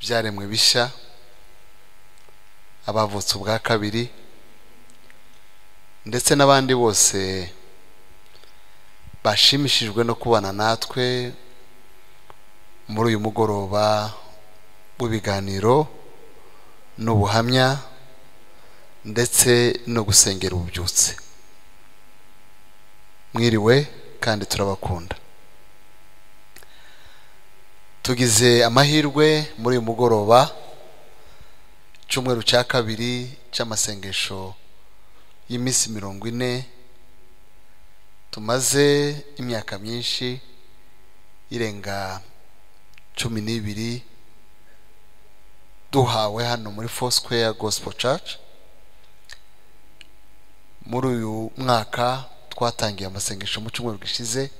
Byaremwe bishya, abavutse ubwa kabiri, ndetse n'abandi bose bashimishijwe no kubana natwe muri uyu mugoroba w'ibiganiro n'ubuhamya ndetse no gusengera ububyutse. Mwiriwe kandi turabakunda. Tugize amahirwe muri uyu mugoroba, cyumweru cya kabiri cy'amasengesho y'iminsi 40, tumaze imyaka myinshi irenga 12 duhawe hano muri Foursquare Gospel Church. Muri uyu mwaka twatangiye amasengesho mu cyumweru gishize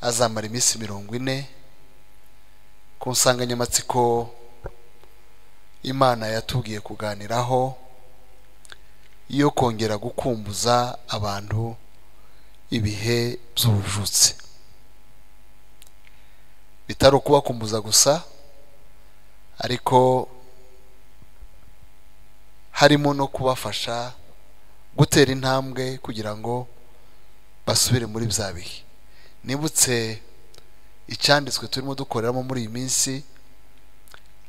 azamara iminsi 40 ku nsanganyamatsiko Imana yatubwiye kuganiraho yo kongera gukumbuza abantu ibihe by'ubujutse. Bitari ukubakumbuza gusa, ariko harimo no kubafasha gutera intambwe kugira ngo basubire muri bya bihe. Nibutse icyanditswe turimo dukoreramo muri iyi minsi,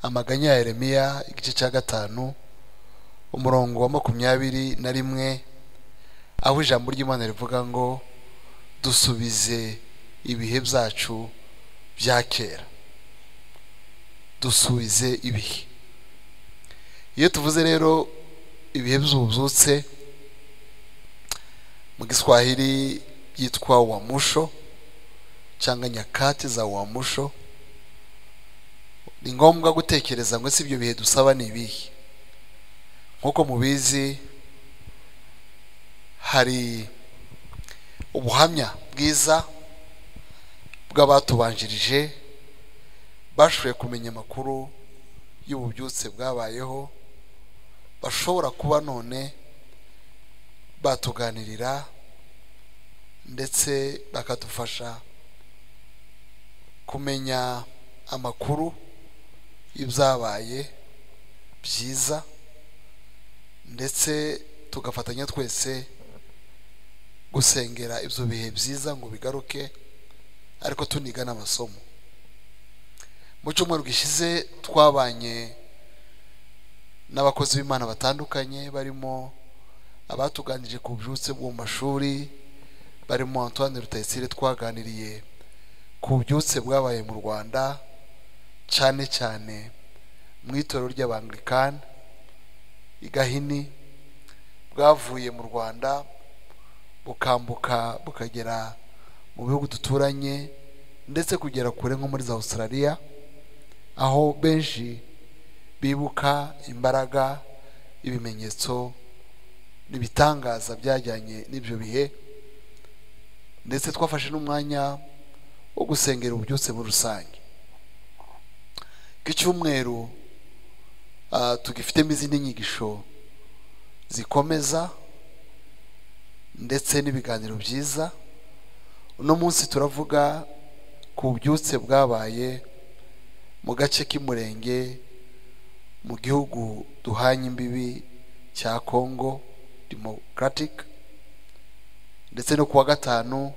amaganya ya Yeremiya igice cya 5 umurongo wa 21, aho ijambo ry'Imana rivuga ngo dusubize ibihe byacu bya kera. Dusubize ibihe. Iyo tuvuze rero ibihe by'ububyutse, mu Giswahili byitwa uamsho cyangwa nyakati za uamsho, ni ngombwa gutekereza ngo si ibyo bihe dusaba ni ibihe. Nkuko mubizi, hari ubuhamya bwiza bw'abatubanjirije bashoboye kumenya amakuru y'ububyutse bwabayeho, bashobora kuba none batuganirira ndetse bakadufasha kumenya amakuru y'ibyabaye byiza, ndetse tugafatanya twese gusengera ibyo bihe byiza ngo bigaruke, ariko tuniga n'amasomo. Mu cyumweru gishize twabanye n'abakozi b'Imana batandukanye, barimo abatuganirije ku bubyutse bwo mu mashuri, barimo Antoine Rutayisire twaganiriye ku bubyutse bwabaye mu Rwanda, cyane cyane mu itorero ry'Abanglikani i Gahini, bwavuye mu Rwanda bukambuka bukagera mu bihugu duturanye, ndetse kugera kure nko muri za Australia, aho benshi bibuka imbaraga, ibimenyetso n'ibitangaza byajyanye n'ibyo bihe. Ndetse twafashe n'umwanya wo gusengera ububyutse muri rusange. Ku cyumweru tugifitemo izindi nyigisho zikomeza ndetse n'ibiganiro byiza. Uno munsi turavuga ku bubyutse bwabaye mu gace k'Imurenge mu gihugu duhanye imbibi cya Congo Democratic, ndetse no kuwa gatanu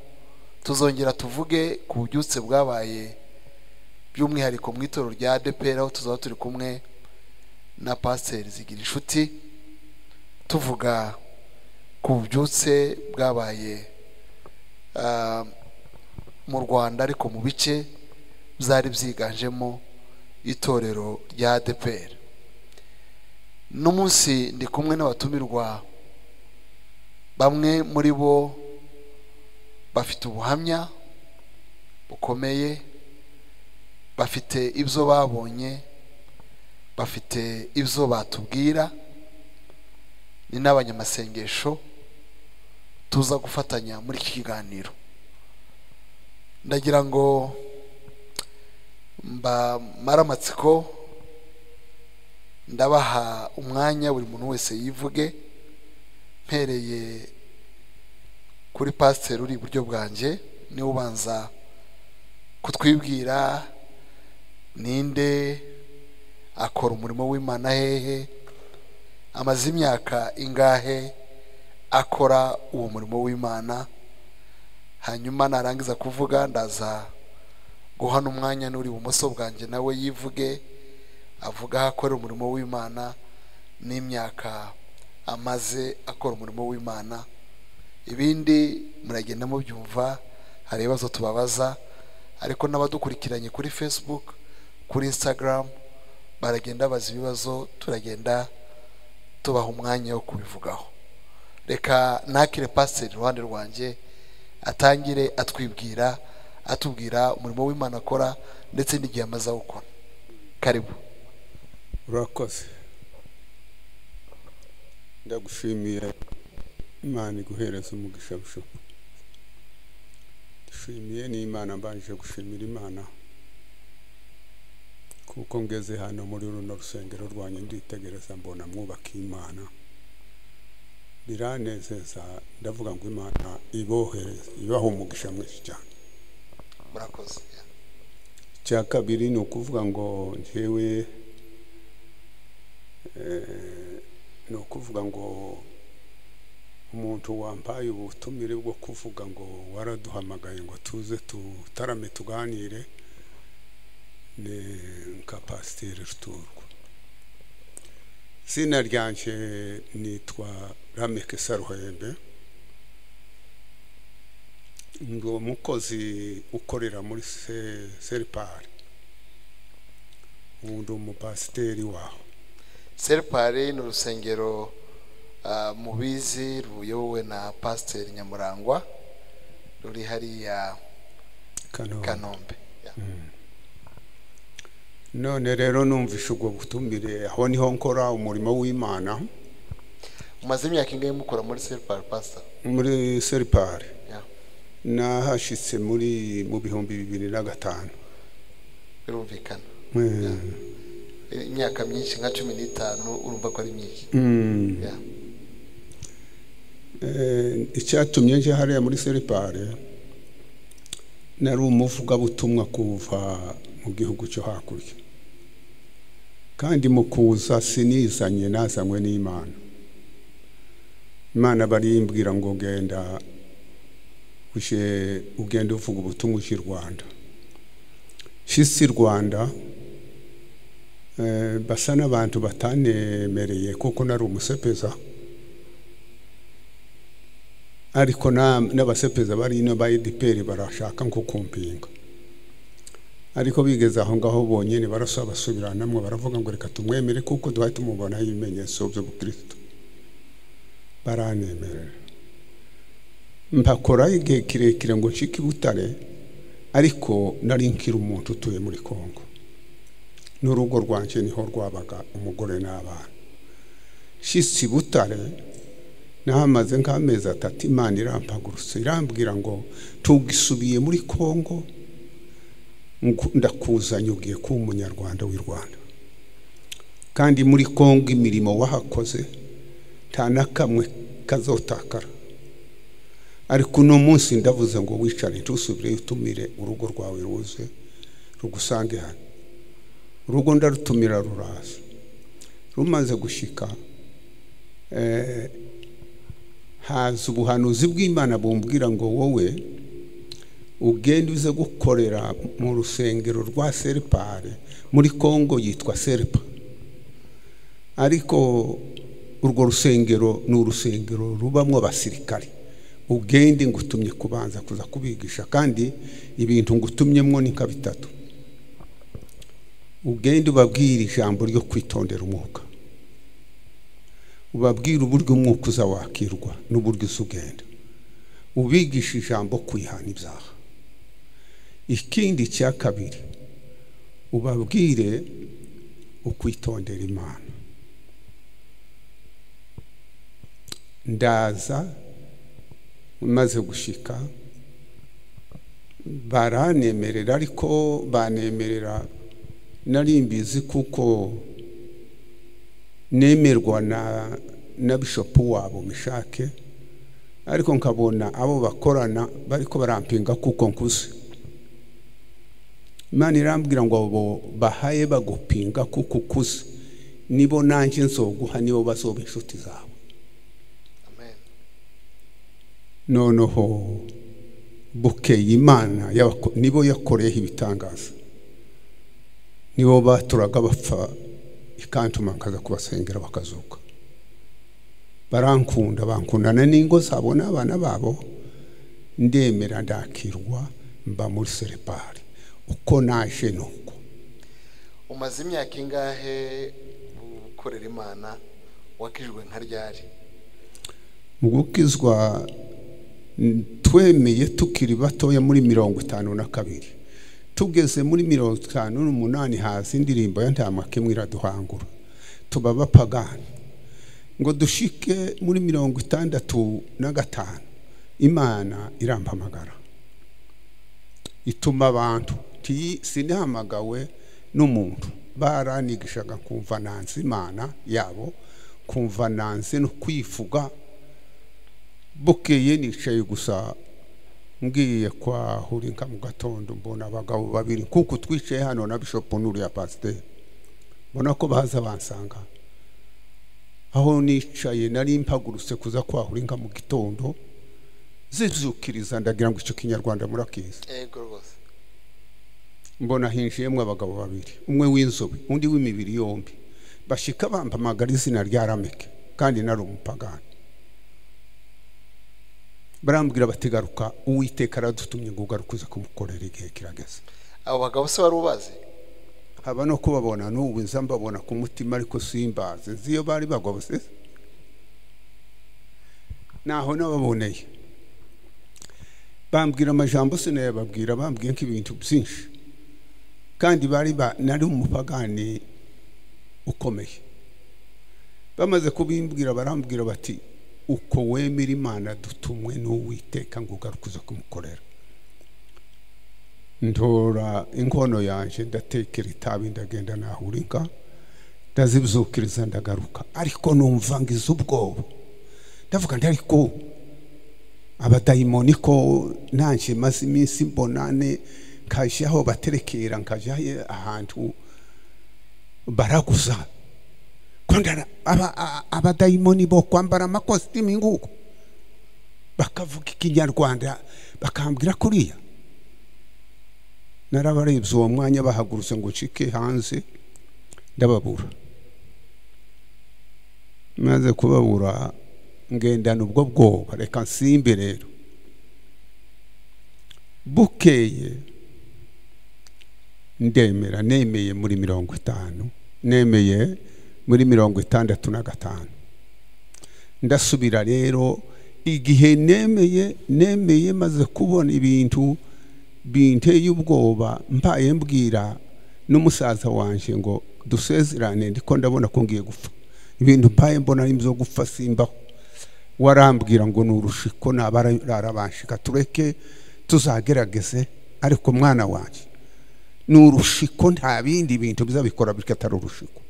tuzongera tuvuge ku bubyutse bwabaye by'umwihariko mu itorero rya ADEPR, aho tuzaba turi kumwe na Pasiteri Zigira Inshuti, tuvuga ku bubyutse bwabaye mu Rwanda, ariko mu bice byari byiganjemo itorero rya ADEPR. N'umunsi ndi kumwe n'abatumirwa, bamwe muri bo bafite ubuhamya bukomeye, bafite ibyo babonye, bafite ibyo batubwira, ni n'abanyamasengesho tuza gufatanya muri iki kiganiro. Ndagira ngo mbamare amatsiko, ndabaha umwanya buri muntu wese yivuge, mpereye kuri pasiteri uri iburyo bwanjye, niwe ubanza kutwibwira Ninde? Akora umurimo w'Imana hehe? Amaze imyaka ingahe akora uwo murimo w'Imana? Hanyuma narangiza kuvuga ndaza guhana umwanya n'uri bumoso bwanjye nawe yivuge, avuga aho akora umurimo w'Imana n'imyaka amaze akora umurimo w'Imana. Ibindi muragenda mubyumva, hari ibibazo tubabaza, ariko n'abadukurikiranye kuri Facebook, kuri Instagram baragenda baza ibibazo, turagenda tubaha umwanya wo kubivugaho. Reka nakire pasiteri iruhande rwanjye atangire atwibwira, atubwira umurimo w'Imana akora ndetse n'igihe amaze awukora. Karibu. Urakoze, ndagushimiye. Imana iguhereza umugisha bishopu. Dushimiye n'Imana, mbanje gushimira Imana kuko ngeze hano muri runo rusengero rwanyu nditegereza mbona mwubaka Imana, biranezeza. Ndavuga ngo Imana ibohereze, ibaho umugisha mwinshi cyane. Murakoze. Icya kabiri ni ukuvuga ngo njyewe ni ukuvuga ngo umuntu wampaye ubutumire bwo kuvuga ngo waraduhamagaye ngo tuze tutarame tuganire ni nka Pasiteri Ruturwa. Izina ryanje nitwa Rameke Saruhembe, ndi umukozi ukorera muri Seripari, ubu ndi umupasiteri waho. Seripari ni urusengero mubizi ruyobowe na Pasiteri Nyamurangwa, ruri hariya Kanombe. None rero numvishe ubwo butumire, aho niho nkora umurimo w'Imana. Umaze imyaka ingahe mukora muri Seripari, Pastor? Muri Seripari nahashitse muri mu 2005. Birumvikana imyaka myinshi, nka 15, urumva ko ari myinshi. Icyatumye nje hariya muri Seripari, nari umuvugabutumwa kuva mu gihugu cyo hakurya, kandi mu kuza sinizanye, nazanywe n'Imana. Imana barimbwira ngo genda uje ugende uvuga ubutumwa uje i Rwanda. Shisi i Rwanda basa n'abantu batanemereye kuko nari umusepeza, ariko n'abasepeza bari ino ba EDPR barashaka nko kumpinga, ariko bigeze aho ngaho bonyine barasaba basubiranamwe, baravuga ngo reka tumwemere kuko duhita tumubonaho ibimenyetso by'ubukristo. Baranemerera, mpakora igihe kirekire ngo nshike i Butare, ariko nari nkiri umuntu utuye muri Kongo, n'urugo rwanjye niho rwabaga, umugore n'abana. Nshitse i Butare nahamaze nk'amezi 3, Imana irampagurutse irambwira ngo tugisubiye muri Kongo, ndakuzanye ugiye kuba umunyarwanda w'i Rwanda, kandi muri Kongo imirimo wahakoze nta na kamwe kazotakara. Ariko uno munsi ndavuze ngo wicare ntusubire, utumire urugo rwawe ruze rugusange hano. Urugo ndarutumira ruraza, rumaze gushika haza ubuhanuzi bw'Imana bumbwira ngo wowe ugende uze gukorera mu rusengero rwa Seripari muri Kongo, yitwa Seripa, ariko urwo rusengero ni urusengero rubamwo abasirikare. Ugende ngutumye kubanza kuza kubigisha, kandi ibintu ngutumyemwo ni nka 3. Ugende ubabwire ijambo ryo kwitondera umwuka, ubabwire uburyo umwuka uza wakirwa n'uburyo uza ugenda, ubigisha ijambo kwihana ibyaha. Ikindi cya kabiri, ubabwire ukwitondera Imana. Ndaza maze gushika baranemerera, ariko banemerera nari mbizi kuko nemerwa na bishopu wabo Mishake, ariko nkabona abo bakorana bariko barampinga kuko nkuze. Imana irambwira ngo abo bahaye bagupinga kuko ukuze nibo nanjye nzoguha, nibo bazoba inshuti zawe. Amen. Noneho bukeye Imana nibo yakoreyeho ibitangaza, nibo baturaga bapfa ikantuma nkaza kubasengera bakazuka. Barankunda, bankundana n'ingo zabo n'abana babo. Ndemera ndakirwa mba muri Serepari uko naje nuko. Umaze imyaka ingahe ukorera Imana? Wakijwe nka ryari? Mu gukizwa twemeye tukiri batoya muri 52, tugeze muri 58 haza indirimbo ya Ntamakemwa iraduhangura, tuba abapagani. Ngo dushike muri 65 Imana irampamagara ituma abantu. Sinahamagawe n'umuntu, baranigishaga kumva nanze Imana yabo, kumva nanze no kwivuga. Bukeye nicaye gusa ngiye kwa Hurinka mu gatondo, mbona abagabo babiri kuko twicaye hano na Bishop Nuri ya pasteur, mbona ko baza bansanga aho nicaye. Nari mpagurutse kuza kwa Hurinka mu gitondo, zizukiriza ndagira ngo icyo Kinyarwanda murakizi. Yego rwose. Mbona hinjiyemo abagabo babiri, umwe w'inzobe undi w'imibiri yombi, bashika bampamagara izina rya Rameke kandi nari umupagani. Barambwira bati garuka, Uwiteka aradutumye ngo ugaruke uze kumukorera, igihe kirageze. Abo bagabo se wari ubazi? Haba no kubabona n'ubu nza mbabona ku mutima, ariko simbazi nzi iyo bari bagobose, naho nababoneye. Bambwira amajambo sinayababwira, bambwiye nk'ibintu byinshi, kandi bari nari umupagani ukomeye. Bamaze kubimbwira barambwira bati uko wemera Imana dutumwe n'Uwiteka ngo ugaruke uze kumukorera. Ntora inkono yanje ndatekera itabi, ndagenda nahura inka ndazibzukiriza ndagaruka, ariko numva ngize ubwoba. Ndavuga nti ariko abadayimoni ko nanje maze iminsi mbonane, nkajya aho baterekera, nkajya ahantu baraguza, abadayimoni bo kwambara amakositimu nguko bakavuga Ikinyarwanda bakambwira kuriya. Narabarebye uwo mwanya bahagurutse ngo ncike hanze, ndababura. Maze kubabura ngendana ubwo bwoba, reka nsimbe rero. Bukeye ndemera, nemeye muri 50, nemeye muri 65. Ndasubira rero igihe nemeye maze kubona ibintu binteye ubwoba, mbaye mbwira n'umusaza wanje ngo dusezerane, ndiko ndabona ko ngiye gupfa, ibintu mbaye mbona ari byo gupfa simbaho. Warambwira ngo nurushiko nabararabanshika tureke tuzagerageze, ariko mwana wanje nurushiko nta bindi bintu bizabikora bitari urushiko.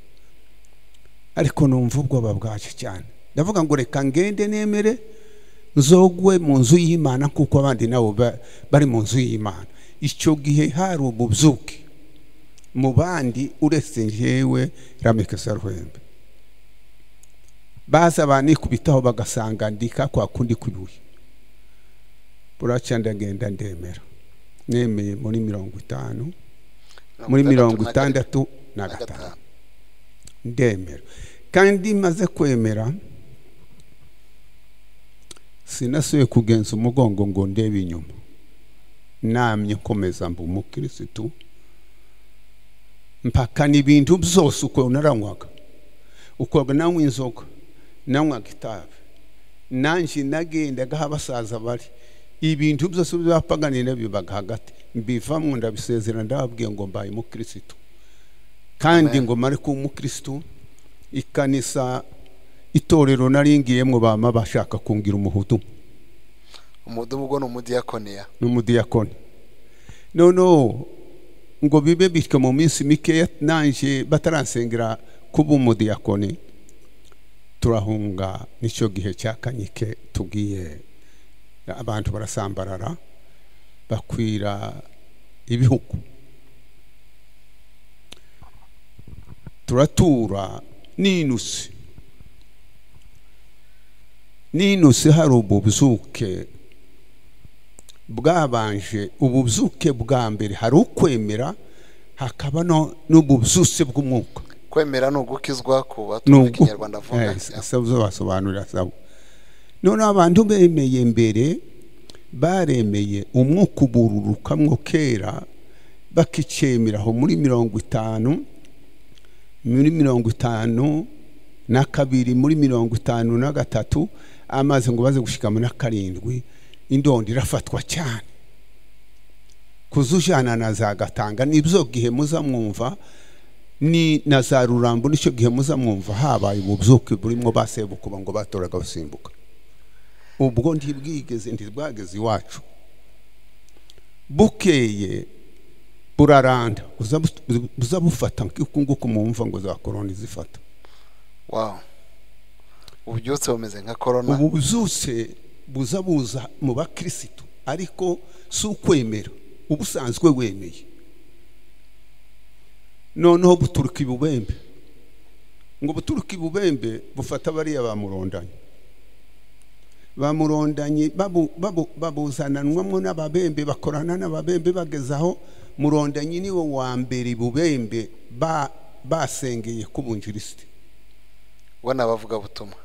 Ariko numva ubwoba bwaje cyane, ndavuga ngo reka ngende nemere nzogwe mu nzu y'Imana kuko abandi nabo bari mu nzu y'Imana. Icyo gihe hari ububyuke mu bandi uretse njyewe Rameke Saruhembe. Baza banikubitaho bagasanga ndika kwa kundi kubuye. Buraca ndagenda ndemera, nemeye muri 50, muri 65 ndemera. Kandi maze kwemera sinasuye kugenza umugongo ngo ndebe inyuma, namye nkomeza mba umukirisitu mpaka n'ibintu byose uko naranywaga, uko nanywa inzoga, nanywaga itabi, nanje nagendaga aho abasaza bari, ibintu byose by'abapaganira bibaga hagati, mbivamwo ndabisezera, ndababwiye ngo mbaye umukirisitu. Kandi ngo mare kuba umukirisitu, ikanisa itorero naringiyemwo bama bashaka kungira umuhutu. Umuhutu ubwo ni umudiyakoni. Ni umudiyakoni. No ngo bibe bityo mu minsi mike nanje bataransengera kuba umudiyakoni, turahunga n'icyo gihe cya Kanyike tugiye, abantu barasambarara bakwira ibihugu. Turatura ninusi ninusi. Hari ububyuke bwabanje, ububyuke bwa mbere hari ukwemera, hakaba n'ububyutse bw'umwuka. Kwemera ni ugukizwa ku batumva ikinyarwanda avuga. Basobanurira sabo. Noneho abantu bemeye mbere, baremeye umwuka ubururukamwo kera, bakicemera aho muri 50, muri 52, muri 53, amaze ngo baze gushika muri 7, indondo irafatwa cyane kuzujana na za Gatanga. Nibyo gihe muza mwumva ni na za Rurambo, nicyo gihe muza mwumva habaye ububyuke burimo basebukuba ngo batoraga basimbuka. Ubwo ntibwigeze, ntibwageze iwacu. Bukeye buraranda, buza bufata nk'uku nguku mwumva ngo za korona zifata. Wow, ububyutse bumeze nka korona. Ububyutse buza buza mu bakirisitu, ariko si ukwemera ubusanzwe wemeye. Noneho buturuka ibubembe, ngo buturuka ibubembe bufata bariya bamurondanye, bamurondanye babuzananwamo n'ababembe, bakorana n'ababembe, bageze aho Murondanye niwe wa mbere ibubembe basengeye kubunjirisiti. We n'abavuga butumwa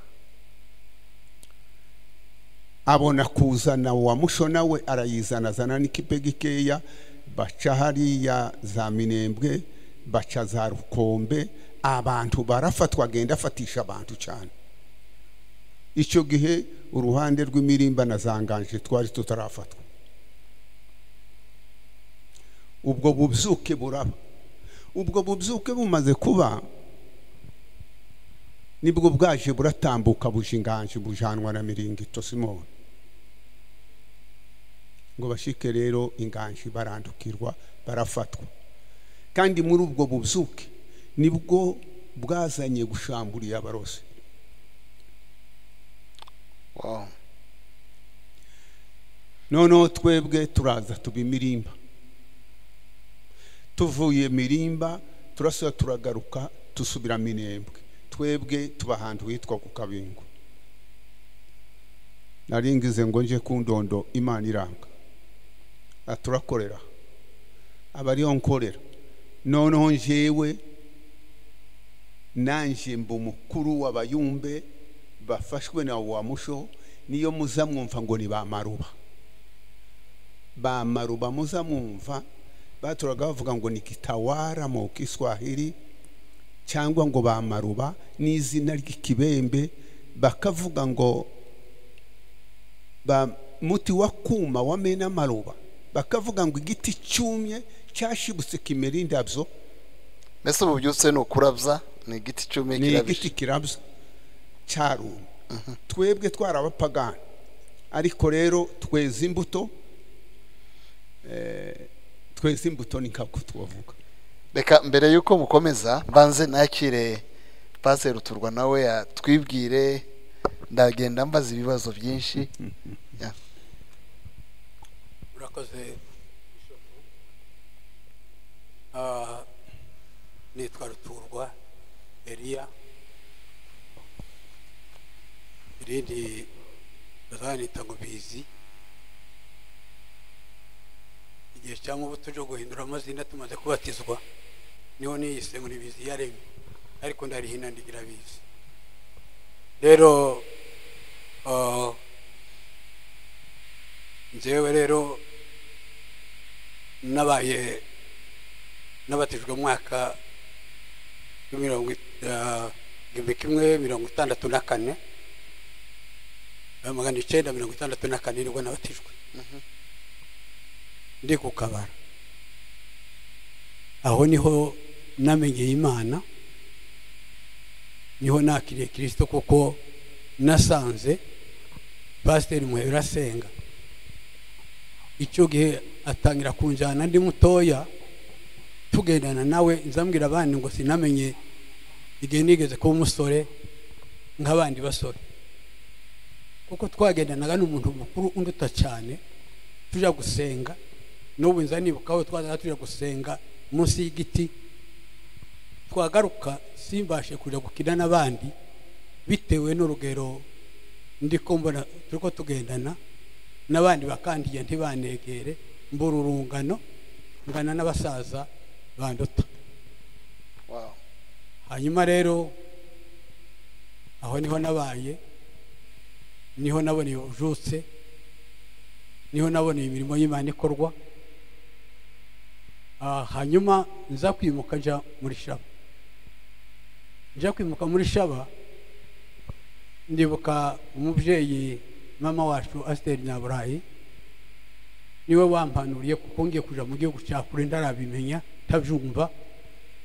abona kuzana wa mushona we, arayizana azana n'ikipe gikeya, baca hariya za Minembwe, baca za Rukombe, abantu barafatwa, agenda afatisha abantu cyane. Icyo gihe uruhande rw'imirimba na zanganje twari tutarafatwa. Ubwo bubyuke buraba. Ubwo bubyuke bumaze kuba, nibwo bwaje buratambuka buje inganje, bujanwa na Miringito Simoni. Ngo bashike rero inganje barandukirwa, barafatwa. Kandi muri ubwo bubyuke nibwo bwazanye gushamburiya abarose. Wow. Noneho twebwe turaza tuba imirimba, tuvuye mirimba turasubira turagaruka tusubira Minembwe. Twebwe tuba ahantu hitwa ku Kabingo. Naringize ngo nje ku ndondo, Imana iranga aturakorera, abariyo nkorera. Noneho njewe nanje mba umukuru w'abayumbe bafashwe na wa musho. Niyo muza mwumva ngo ni ba Maruba, ba Maruba muza mwumva baturaga bavuga ngo ni kitawara mu Kiswahili, cyangwa ngo ba Maruba ni izina ry'ikibembe, bakavuga ngo ba muti wa kuma wamena maruba, bakavuga ngo igiti cyumye cyashibutse kimera indabyo. Mbese ububyutse ni ukurabya, ni igiti cyumye kirabije, ni igiti kirabya cyarumye. Twebwe twarabapagani, ariko rero tweza imbuto, tweza imbuto ni nkako tubavuga. Reka mbere yuko mukomeza mbanze nakire Pastor Ruturwa nawe yatwibwire, ndagenda mbaza ibibazo byinshi. Murakoze. Nitwa Ruturwa Eliya, irindi bazanita ngo Bizi. Igihe cyangwa ubu tuje guhindura amazina tumaze kubatizwa, niho niyise ngo ni Bizi yaremye, ariko ndarihina ndigira Bizi. Rero njyewe rero nabaye nabatijwe mwaka 1964, 964 nibwo nabatijwe. Ndi ku Kabara, aho niho namenyeye Imana, niho nakiriye Kristo, kuko nasanze Pasiteri Muhebera asenga. Icyo gihe atangira kunjyana ndi mutoya, tugendana nawe, nzambwira abandi ngo sinamenye igihe nigeze kuba umusore nk'abandi basore, kuko twagendanaga n'umuntu mukuru unduta cyane, tujya gusenga. N'ubu nza nibuka aho twazaga tujya gusenga munsi y'igiti, Twagaruka simbashe kujya gukina n'abandi bitewe n'urugero ndiko mbona turiko tugendana n'abandi, bakandiye ntibanegere, mbura urungano ngana n'abasaza banduta. Hanyuma rero aho niho nabaye, niho naboneye ubujutse, niho naboneye imirimo y'Imana ikorwa. Hanyuma nza kwimuka nja muri Shaba. Nja kwimuka muri Shaba, ndibuka umubyeyi mama wacu Asiteri Nyaburayi niwe wampanuriye, kuko ngiye kuja mu gihugu cya kure ndarabimenya ntabyumva.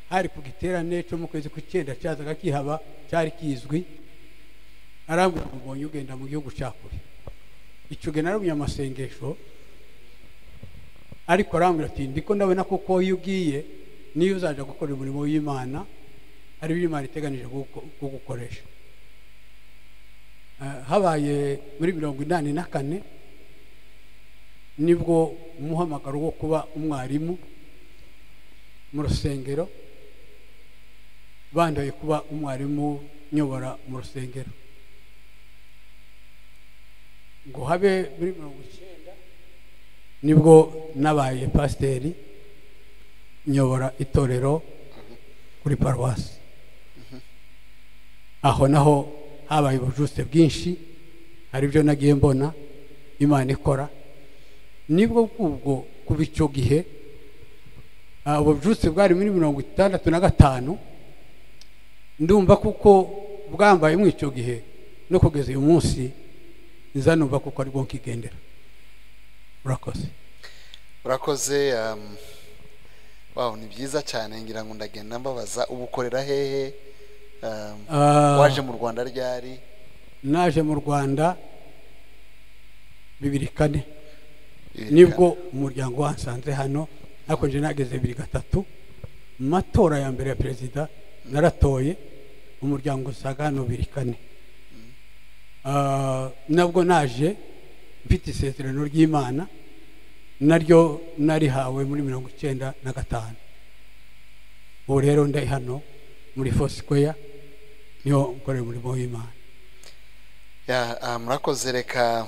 Hari ku giterane cyo mu kwezi kw'icyenda cyazaga kihaba, cyari kizwi. Arambwira ngo mbonye ugenda mu gihugu cya kure. Icyo gihe narumye amasengesho, ariko arambwira ati ndiko ndabona kuko iyo ugiye niyo uzaja gukora umurimo w'Imana, ari byo Imana iteganije kugukoresha. Habaye muri 84 nibwo umuhamagaro wo kuba umwarimu mu rusengero, bandoye kuba umwarimu nyobora mu rusengero. Ngo habe muri 90 nibwo nabaye pasiteri nyobora itorero kuri paruwasi. Aho naho habaye ubujuse bwinshi, hari ibyo nagiye mbona Imana ikora. Nibwo ubwo kuba icyo gihe ubujuse bwari muri 65, ndumva kuko bwambaye mu icyo gihe no kugeza uyu munsi nza numva kuko aribwo nkigendera. Urakoze. Urakoze. Wow, ni byiza cyane. Ngira ngo ndagenda mbabaza, ubukorera hehe? Waje mu Rwanda ryari? Naje mu Rwanda 2004, nibwo umuryango wansanze hano. Ariko nje nageze 2003 mu matora ya mbere ya perezida naratoye, umuryango usaga hano 2004. Nabwo naje mfite isezerano ry'Imana, naryo narihawe muri 95. Ubu rero ndi hano muri Foursquare, niho nkorera umurimo w'Imana. Murakoze. Reka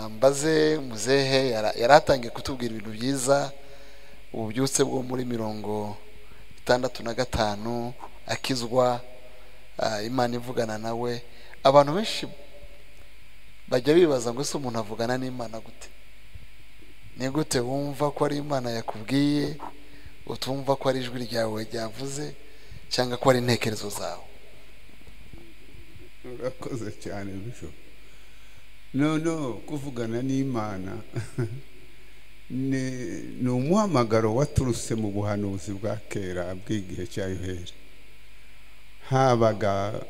mbaze muzehe, yaratangiye kutubwira ibintu byiza, ububyutse bwo muri 65 akizwa, Imana ivugana nawe. Abantu benshi bajya bibaza ngo ese umuntu avugana n'Imana gute? Ni gute wumva ko ari Imana yakubwiye, utumva ko ari ijwi ryawe ryavuze cyangwa ko ari intekerezo zawe? Urakoze cyane Bishop. No, kuvugana n'Imana ni umuhamagaro waturutse mu buhanuzi bwa kera bw'igihe cya Yoheli. Habaga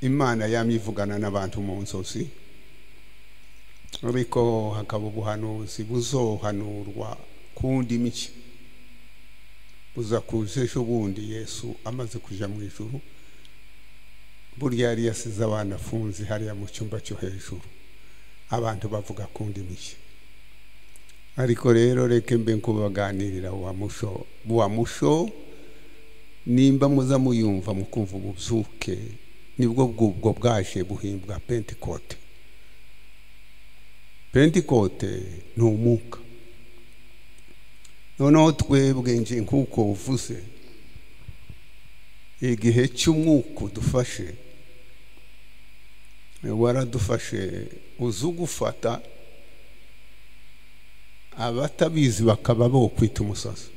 Imana yamyivugana n'abantu mu nzozi, ariko hakaba ubuhanuzi buzohanurwa kundi mico buza kuza ejo bundi Yesu amaze kuja mu ijuru. Burya yari yasize abana afunze hariya mu cyumba cyo hejuru, abantu bavuga kundi mico. Ariko rero reke mbe nkubaganirira wa musho, nimba muza muyumva mukumva ubuzuke, nibwo bwubwo bwaje buhimbwa Pentekote. Pentekote ni umwuka. Noneho twebwe nje nkuko uvuze, igihe cy'umwuka udufashe, waradufashe uzugufata, abatabizi bakaba bo kwita umusazi.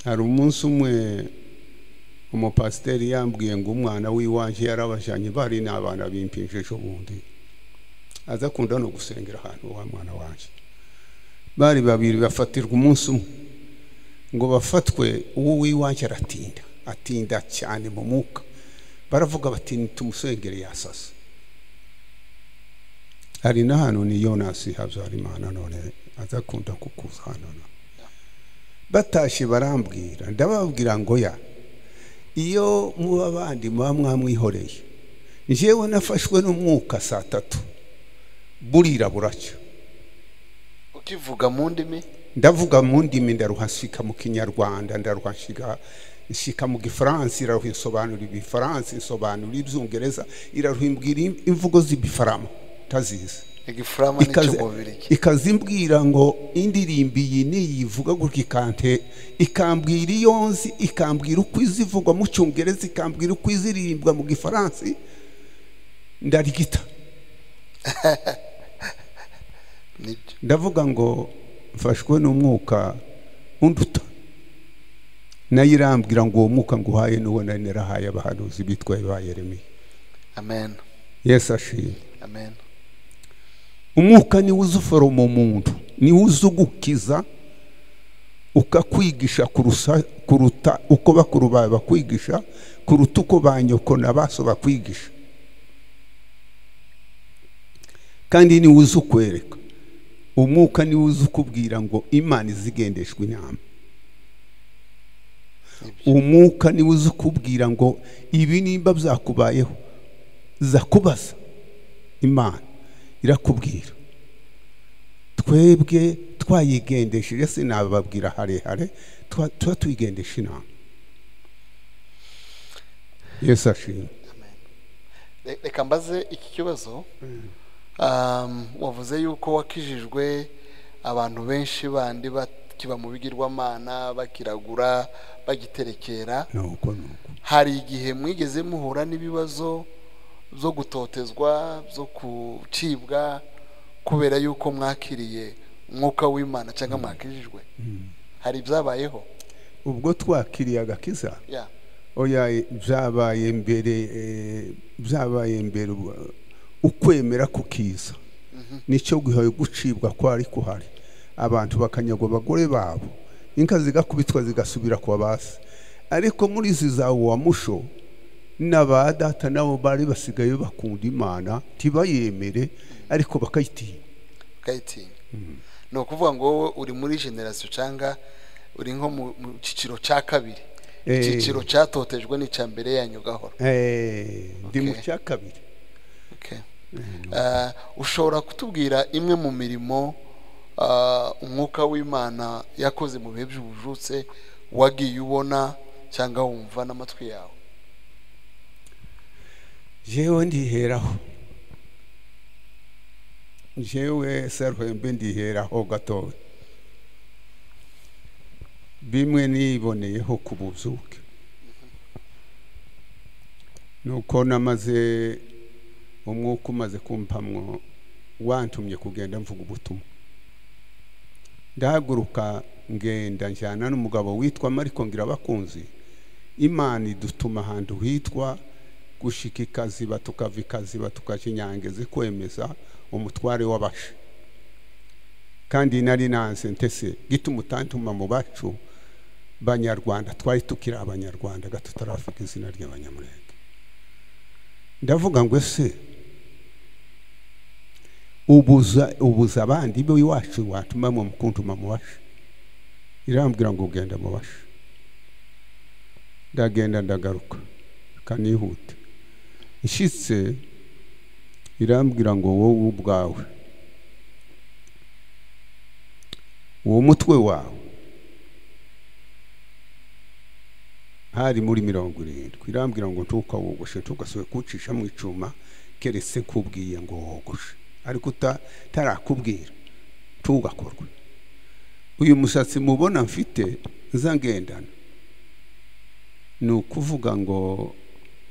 Hari umunsi umwe umupasiteri yambwiye ngo umwana w'iwanje yarabajanye, bari n'abana bimpinje ejo bundi, aza kunda no gusengera ahantu wa mwana wanje. Bari babiri bafatirwa umunsi umwe, ngo bafatwe, uwo w'iwanje aratinda, atinda cyane mu mwuka. Baravuga bati tumusengere yasasa. Hari n'ahantu ni Yonasi Habyarimana none aza kunda kukuza hano. Batashye barambwira, ndababwira ngo ya iyo muba bandi muba mwamwihoreye, njyewe nafashwe n'umwuka saa 3 burira buracya. Ukivuga mu ndimi? Ndavuga mu ndimi, ndaruha nshika mu Kinyarwanda, ndaruha nshika mu Gifaransa, iraruha insobanura ibifaransa, insobanura ibyongereza, iraruha imbwira imvugo z'ibifarama tazizi. Igifurama n'icyo mu Bubiligi. Ikazimbwira ngo indirimbo iyi niyivuga gutya, ikante ikambwira iyo nzi, ikambwira uko izivugwa mu Cyongereza, ikambwira uko iziririmbwa mu Gifaransa. Ndarigita. Ndavuga ngo mfashwe n'umwuka unduta. Nayo irambwira ngo uwo mwuka nguhaye n'uwo nari narahaye abahanuzi bitwaye ba Yeremiya. Amen. Yesu ashimwe. Amen. Umwuka niwo uzuforoma umuntu, niwo uzugukiza ukakwigisha kuruta uko bakuru bawe bakwigisha, kuruta uko ba nyoko na baso bakwigisha. Kandi niwo uzukwereka. Umwuka niwo uzukubwira ngo Imana izigendeshwa inama. Umwuka niwo uzukubwira ngo ibi nimba byakubayeho zakubaza Imana irakubwira. Twebwe twayigendesheje, sinababwira harehare, tuba tuyigendesha inama. Yesu ashimwe. Amen. Reka mbaze iki kibazo. Wavuze yuko wakijijwe abantu benshi bandi bakiba mu bigirwamana, bakiragura, bagiterekera. Nuko hari igihe mwigeze muhura n'ibibazo zo gutotezwa, zo kucibwa kubera yuko mwakiriye umwuka w'Imana cyangwa mwakijijwe? Hari byabayeho? Ubwo twakiriye agakiza, oya, byabaye mbere, byabaye mbere ukwemera kukiza. Nicyo gihe gucibwa kwari kuhari, abantu bakanyagwa abagore babo, inka zigakubitwa zigasubira kwa basi. Ariko muri izi za Uwamusho n'aba data nabo bari basigaye bakunda Imana tibayemere, ariko bakayitinya. Bakayitinya. Ni ukuvuga ngo wowe uri muri generation cyangwa uri nko mu cyiciro cya kabiri, icyiciro cyatotejwe n'icya mbere yanyu gahoro. Ndi mu cya kabiri. Ushobora kutubwira imwe mu mirimo umwuka w'Imana yakoze mu bihe by'ubujutse wagiye ubona cyangwa wumva n'amatwi yawe? Jewe ndiheraho, jewe Saruhembe ndiheraho gatoya. Bimwe niboneyeho kubuzuke nuko namaze umwuka umaze kumpamwo wantumye kugenda mvuga ubutumwa. Ndahaguruka ngenda njyana n'umugabo witwa Mariko Ngirabakunzi. Imana idutuma ahantu hitwa gushika ikaziba, tukava ikaziba tukaja Inyangezi kwemeza umutware w'abasha. Kandi nari nanse ntese gituma utantuma mu bacu Banyarwanda, twari tukiri Abanyarwanda gato tutaravuga izina ry'Abanyamurenge. Ndavuga ngo ese ubuza abandi bo iwacu watuma mu mukuntuma mu basha? Irambwira ngo ugenda mu basha. Ndagenda ndagaruka kanihute. Ishitse irambwira ngo wowe ubwawe uwo mutwe wawe hari muri 70. Irambwira ngo ntukawogoshe, ntugasubire kuwucisha mu icuma keretse nkubwiye ngo wogoshe, ariko utarakubwira ntugakorwe. Uyu musatsi mubona mfite nzangendana, ni ukuvuga ngo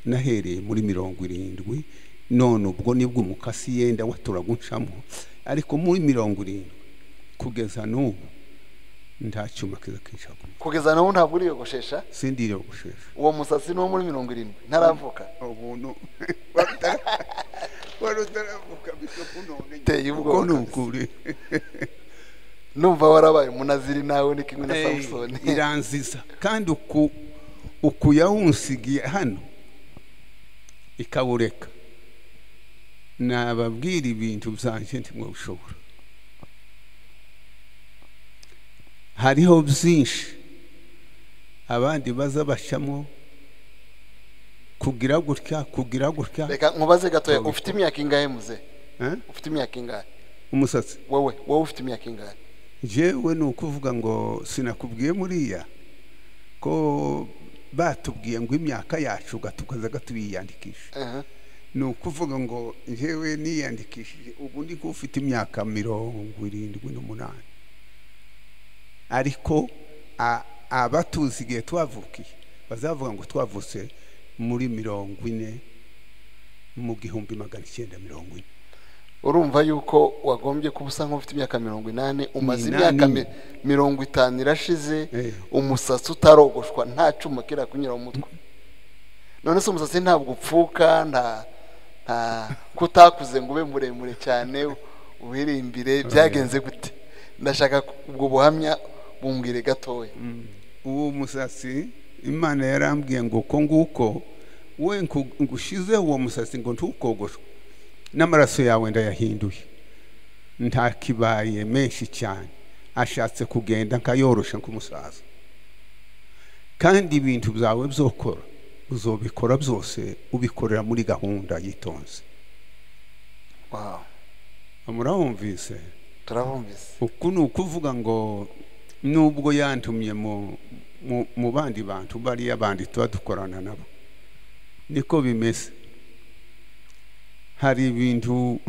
nahereye muri 70, none ubwo nibwo umukasi yenda waturaguncamo, ariko muri 70 kugeza n'ubu nta cyuma kiza kinshaka. Kugeza n'ubu ntabwo uriyogoshesha? Sindiyogoshesha. Uwo musatsi ni wo muri 70 ntaravuka? Ubuntu wari utaravuka bishopu none. Teye ubwoba. Uko ni ukuri. Numva warabaye umunaziri nawe ni kimwe na Samson. Iranziza kandi uku yawunsigiye hano ikawureka. Nababwira ibintu byanje ntimwabishobora. Hariho byinshi abandi baza bashamo kugira gutya kugira gutya. Reka nkubaze gatoya, ufite imyaka ingahe muze? Ufite imyaka ingahe? Umusatsi wowe ufite imyaka ingahe? Jewe ni ukuvuga ngo sinakubwiye muriya ko batubwiye ngo imyaka yacu gatukaza tuyiyandikisha. Ni ukuvuga ngo njyewe niyandikishije ubu ndi ufite imyaka 78, ariko abatuzi igihe twavukiye bazavuga ngo twavutse muri 40 mu 1940. Urumva yuko wagombye kuba usa nk'ufite imyaka 80, umaze imyaka 50 irashize umusatsi utarogoshwa, nta cyuma kira kunyura mu mutwe. None se umusatsi ntabwo upfuka, nta kutakuze ngo ube muremure cyane uhirimbire, byagenze gute? Ndashaka ubwo buhamya bumbwire gatoya. Uwo musatsi Imana yarambwiye ngo ko nguko we ngushize uwo musatsi ngo ntukogoshwe, n'amaraso yawe ndayahinduye, ntakibaye menshi cyane, ashatse kugenda nkayorosha nk'umusaza. Kandi ibintu byawe byokora uzobikora byose ubikorera muri gahunda yitonze. Wow. Murahumvise? Turahumvise. Uku ni ukuvuga ngo nubwo yantumye mu bandi bantu bariya bandi tuba dukorana nabo, niko bimeze. Hari ibintu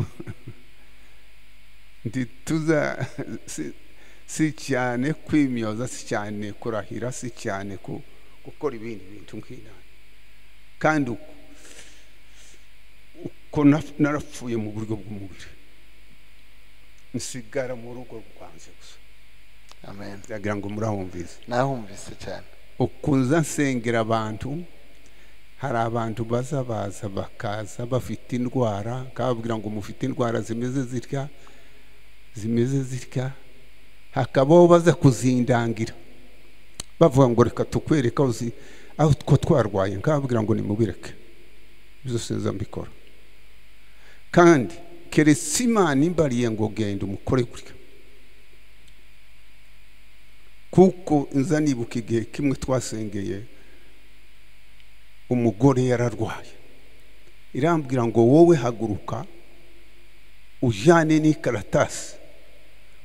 ntituza si cyane kwimyoza, si cyane kurahira, si cyane gukora ibindi bintu nk'inani. Kandi uko narapfuye mu buryo bw'umubiri, nsigara mu rugo rwanjye gusa. Amen. Ndagira ngo murahumvise. Nahumvise cyane. Ukunza nsengera abantu, hari abantu baza baza bakaza bafite indwara, kababwira ngo mufite indwara zimeze zitya zimeze zitya, hakabaho baza kuzindangira bavuga ngo reka tukwereka aho two twarwaye, nkababwira ngo nimubireke byose nzambikora. Kandi keretse Imana imbariye ngo genda umukore gutya, kuko nza nibuka igihe kimwe twasengeye umugore yararwaye, irambwira ngo wowe haguruka ujyane n'ikaratasi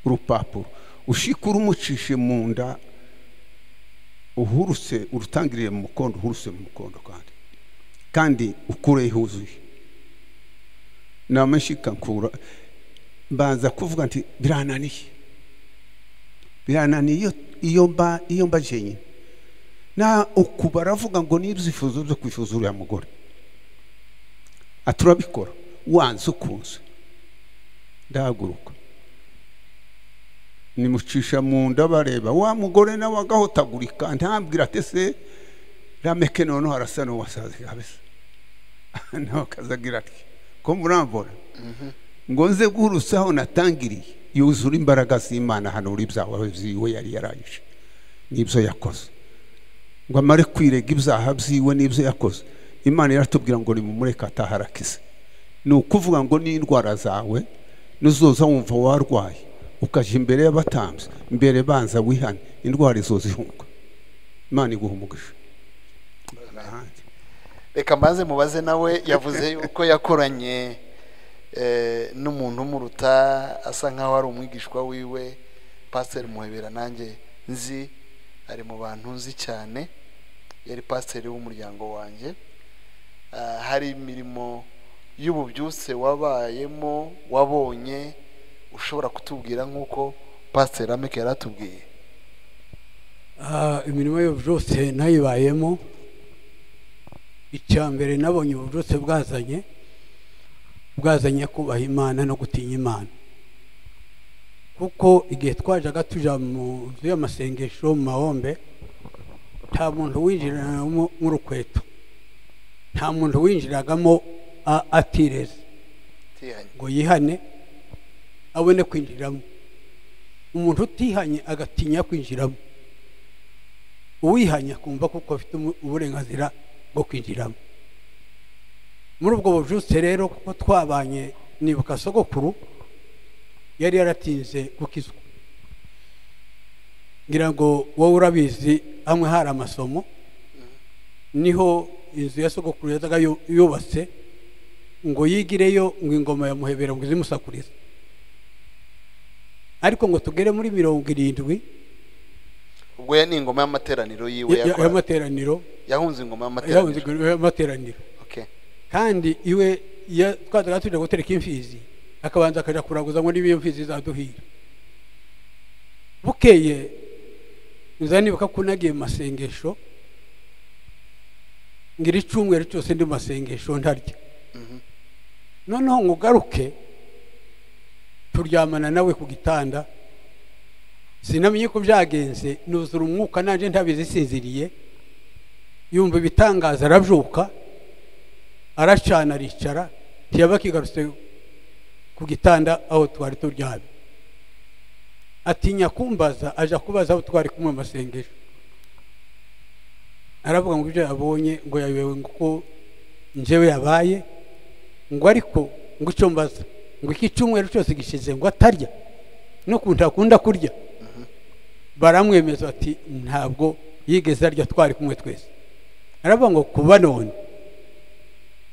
urupapuro ushikure umucishe mu nda, uhuruse urutangiriye mu mukondo, uhuruse mu mukondo kandi ukure huzuye. Namashika nkura mbanza kuvuga nti birananiye, birananiye iyo mba jenye na uku baravuga ngo n'ibyifuzo byo kwifuza uriya mugore aturabikora wanze ukunze. Ndahaguruka nimucisha mu nda bareba wa mugore nawe agahotagurika, ntambwira ati se rameke noneho arasa n'uwasaze kabisa. Nawe akazagira ati ko murambona ngo nze guhurusaho natangiriye, yuzura imbaraga z'Imana hanura ibyaha byiwe yari yarayishe n'ibyo yakoze, ngo amare kwirega ibyaha byiwe n'ibyo yakoze. Imana iratubwira ngo nimumureke ataharakize. Ni ukuvuga ngo n'indwara zawe nuzoza wumva warwaye ukaja imbere y'abatambyi, imbere banza wihane, indwara izozihunga. Imana iguha umugisha. Reka mbanze mubaze nawe, yavuze yuko yakoranye n'umuntu umuruta asa nkaho ari umwigishwa wiwe, Pastor Muhebera, nanjye nzi ari mu bantu nzi cyane, yari pasiteri w'umuryango wanjye. Hari imirimo y'ububyutse wabayemo wabonye ushobora kutubwira nk'uko Pasiteri Rameke yaratubwiye? Imirimo y'ububyutse nayibayemo. Icya mbere nabonye ububyutse bwazanye kubaha Imana no gutinya Imana, kuko igihe twajaga tuja mu nzu y'amasengesho mu mahombe, nta muntu winjiragamo nk'urukweto, nta muntu winjiragamo atireze ngo yihane abone kwinjiramo. Umuntu utihanye agatinya kwinjiramo, uwihanye akumva kuko afite uburenganzira bwo kwinjiramo. Muri ubwo bubyutse rero, kuko twabanye, nibuka sogokuru yari yaratinze gukizwa, ngira ngo wowe urabizi, hamwe hari amasomo niho inzu ya sogokuru yazaga yubatse ngo yigireyo, ngo ingoma ya Muhebera ngo izimusakurize. Ariko ngo tugere muri 70, ubwo ya ni ingoma y'amateraniro yiwe yakora, y'amateraniro, yahunze ingoma y'amateraniro, y'amateraniro. Okay. Kandi iwe twajyaga tujya gutereka imfizi, akabanza akaja kuraguza ngo niba iyo mfizi izaduhira. Bukeye nza nibuka ko nagiye mu masengesho, ngira icyumweru cyose ndi mu masengesho ntarya. Noneho ngo ugaruke turyamana nawe ku gitanda, sinamenye ko byagenze, nuzura umwuka nanje ntabizi, sinziriye. Yumva ibitangaza, arabyuka, aracana, aricara, ntiyaba akigarutse ku gitanda aho twari turyamye. Atinya kumbaza, aja kubaza aho twari kumwe mu masengesho. Aravuga ngo ibyo yabonye ngo yayobewe ngo uko njyewe yabaye, ngo ariko ngo icyo mbaza ngo iki cyumweru cyose gishize ngo atarya n'ukuntu akunda kurya. Baramwemeza ati ntabwo yigeze arya, twari kumwe twese. Aravuga ngo kuba none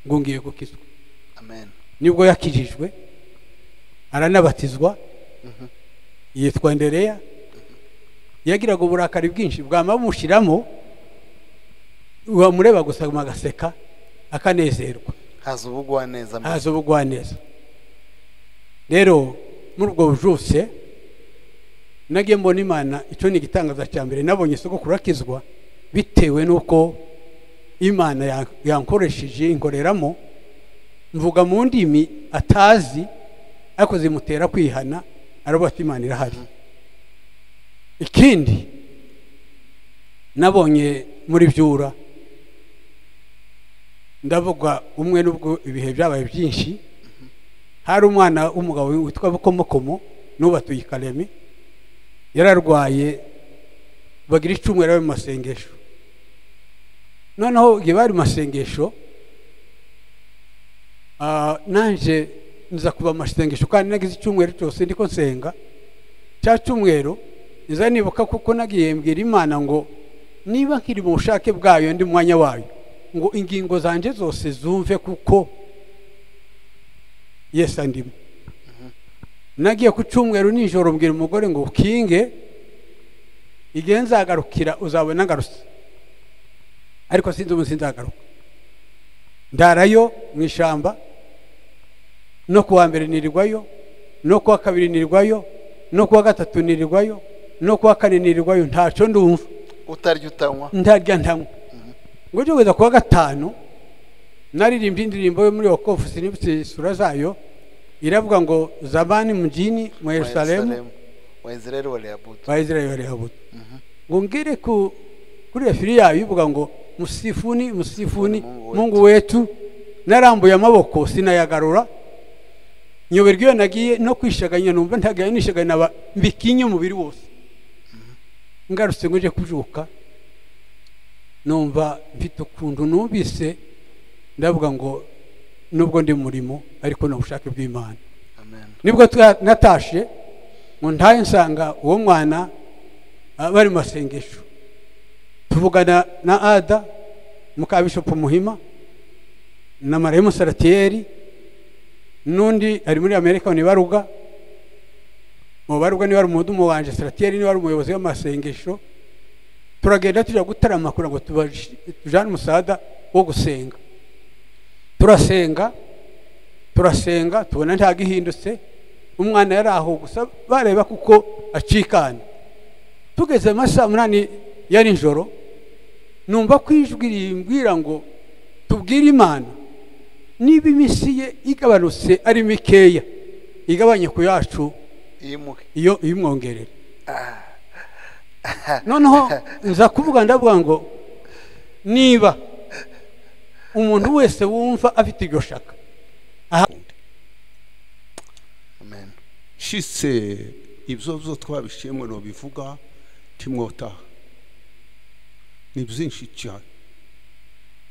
ngo ngiye gukizwa. Amen. Nibwo yakijijwe, aranabatizwa, yitwa Andereya. Yagiraga uburakari bwinshi bwama bumushiramo, wamureba gusa agaseka akanezerwa, haza ubugwaneza, haza ubugwaneza. Rero muri ubwo bujuse nagiye mbona Imana. Icyo ni igitangaza cya mbere nabonye sogokuru akizwa, bitewe n'uko Imana yankoresheje inkoreramo, mvuga mu ndimi atazi, ariko zimutera kwihana, aravuga ati Imana irahari. Ikindi nabonye muri Byura, ndavuga umwe nubwo ibihe byabaye byinshi, hari umwana w'umugabo witwa Bukomokomo n'ubatuye i Karemi, yararwaye, bagira icyumweru mu masengesho. Noneho igihe bari mu masengesho, nanje nza kuba amasengesho, kandi nagize icyumweru cyose ndiko nsenga. Cya cyumweru nza nibuka kuko nagiye mbwira Imana ngo niba nkiri mu bushake bwayo ndi mwanya wayo, ngo ingingo zanje zose zumve kuko Yesu andimo. Nagiye ku cyumweru nijoro mbwira umugore ngo ukinge, igihe nzagarukira uzabona ngarutse, ariko sinzi umunsi nzagaruka. Ndarayo mu ishyamba, no kuwa mbere nirirwayo, no kuwa kabiri nirirwayo, no kuwa gatatu nirirwayo, no kuwa kane nirirwayo, ntacyo ndumva. Utarya utanywa? Ntarya ntanywa. Ngo ujye kugeza kuwa gatanu, naririmbye indirimbo yo muri Wokovu, sinibutse isura zayo, iravuga ngo zamani mjini mwa Yerusalemu Waisraeli waliabudu, Waisraeli waliabudu. Ngo ngere kuri refiri yayo ivuga ngo musifuni, musifuni Mungu wetu. Narambuye amaboko sinayagarura, nyoberwa iyo nagiye no kwishaganya, numva ntagaye nishaganya naba mbikinye umubiri wose. Ngarutse ngo nje kubyuka, numva mfite ukuntu numvise, ndavuga ngo nubwo ndi murimo ariko ni ubushake bw'Imana. Amen. Nibwo natashe ngo ntaye nsanga uwo mwana bari mu masengesho, tuvugana na Ada muka Bishop Muhima na Maremu Saratieri, n'undi ari muri Amerika ni Baruga, mu Baruga ni wari umudumu wanje, Saratieri ni wari umuyobozi w'amasengesho. Turagenda tujya gutarama kugira ngo tujane umusada wo gusenga. Turasenga, turasenga, tubona ntagihindutse, umwana yari aho gusa bareba kuko acikana. Tugeze amasaha 8 ya nijoro, numva ko ijwi rimbwira ngo tubwire Imana niba iminsi ye igabanutse ari mikeya, igabanye ku yacu iyo imwongerera. Noneho nza kuvuga, ndavuga ngo niba umuntu wese wumva afite iryo shaka. Amen. Shitse ibyo byo twabishimwe no bivuga timwota ni byinshi cyane,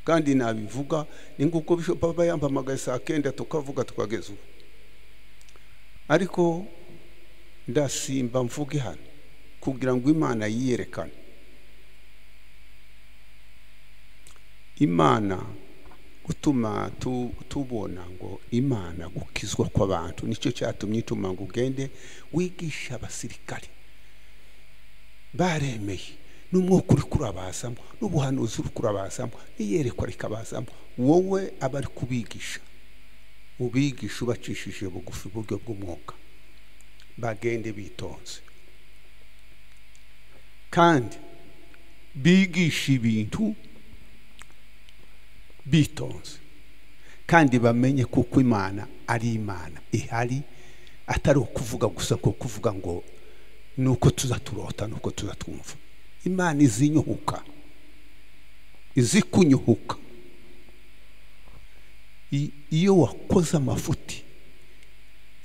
kandi nabivuga ni nguko Bishop Papa yampamagaye saa 9 tukavuga tukageza ubu, ariko ndasimba mvuge hano kugira ngo Imana yiyerekane. Imana Gutuma tubona ngo Imana gukizwa kw'abantu nicyo cyatumye ituma ngo ugende wigisha abasirikare baremeye n'umwuka uri kurabazamo n'ubuhanuzi uri kurabazamo n'iyerekwa rikabazamo, wowe abari kubigisha ubigisha ubacishije bugufi buryo bw'umwuka, bagende bitonze kandi bigisha ibintu bitonze kandi bamenye kuko Imana ari Imana ihari, atari ukuvuga gusa ko kuvuga ngo nuko tuzaturota nuko tuzatwumva. Imana izinyuhuka, izikunyuhuka. Iyo wakoze amafuti,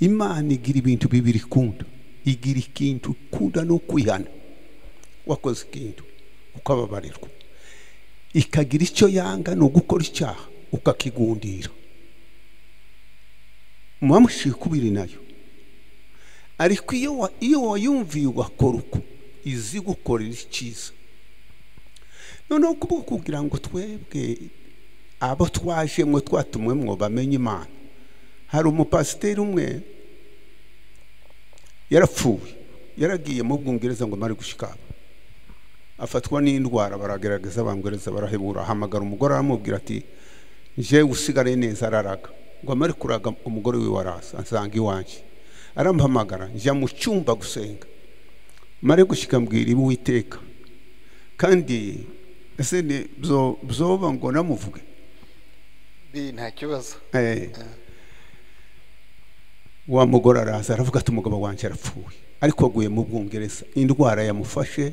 Imana igira ibintu bibiri ikunda, igira ikintu ikunda no kwihana wakoze ikintu ukababarirwa, ikagira icyo yanga no gukora icyaha ukakigundira. Mubamushikubiri kubiri nayo, ariko iyo wayumviye ugakora uko izi gukorera icyiza. Noneho kugira ngo twebwe abo twajemwe twatumwemwo bamenye Imana. Hari umupasiteri umwe yarapfuye, yaragiye mu Bwongereza ngo mari gushikaba, afatwa n'indwara, baragerageza Abongereza barahebura, ahamagara umugore aramubwira ati nje usigare neza araraga ngo amare kuraga. Umugore wiwe araza ansanga iwanjye, arampamagara njya mu cyumba gusenga, mare gushika mbwira Uwiteka, kandi ese ni bzoba ngo namuvuge bi nta kibazo. Wa mugore araza aravuga ati umugabo wanjye arapfuye, ariko aguye mu Bwongereza, indwara yamufashe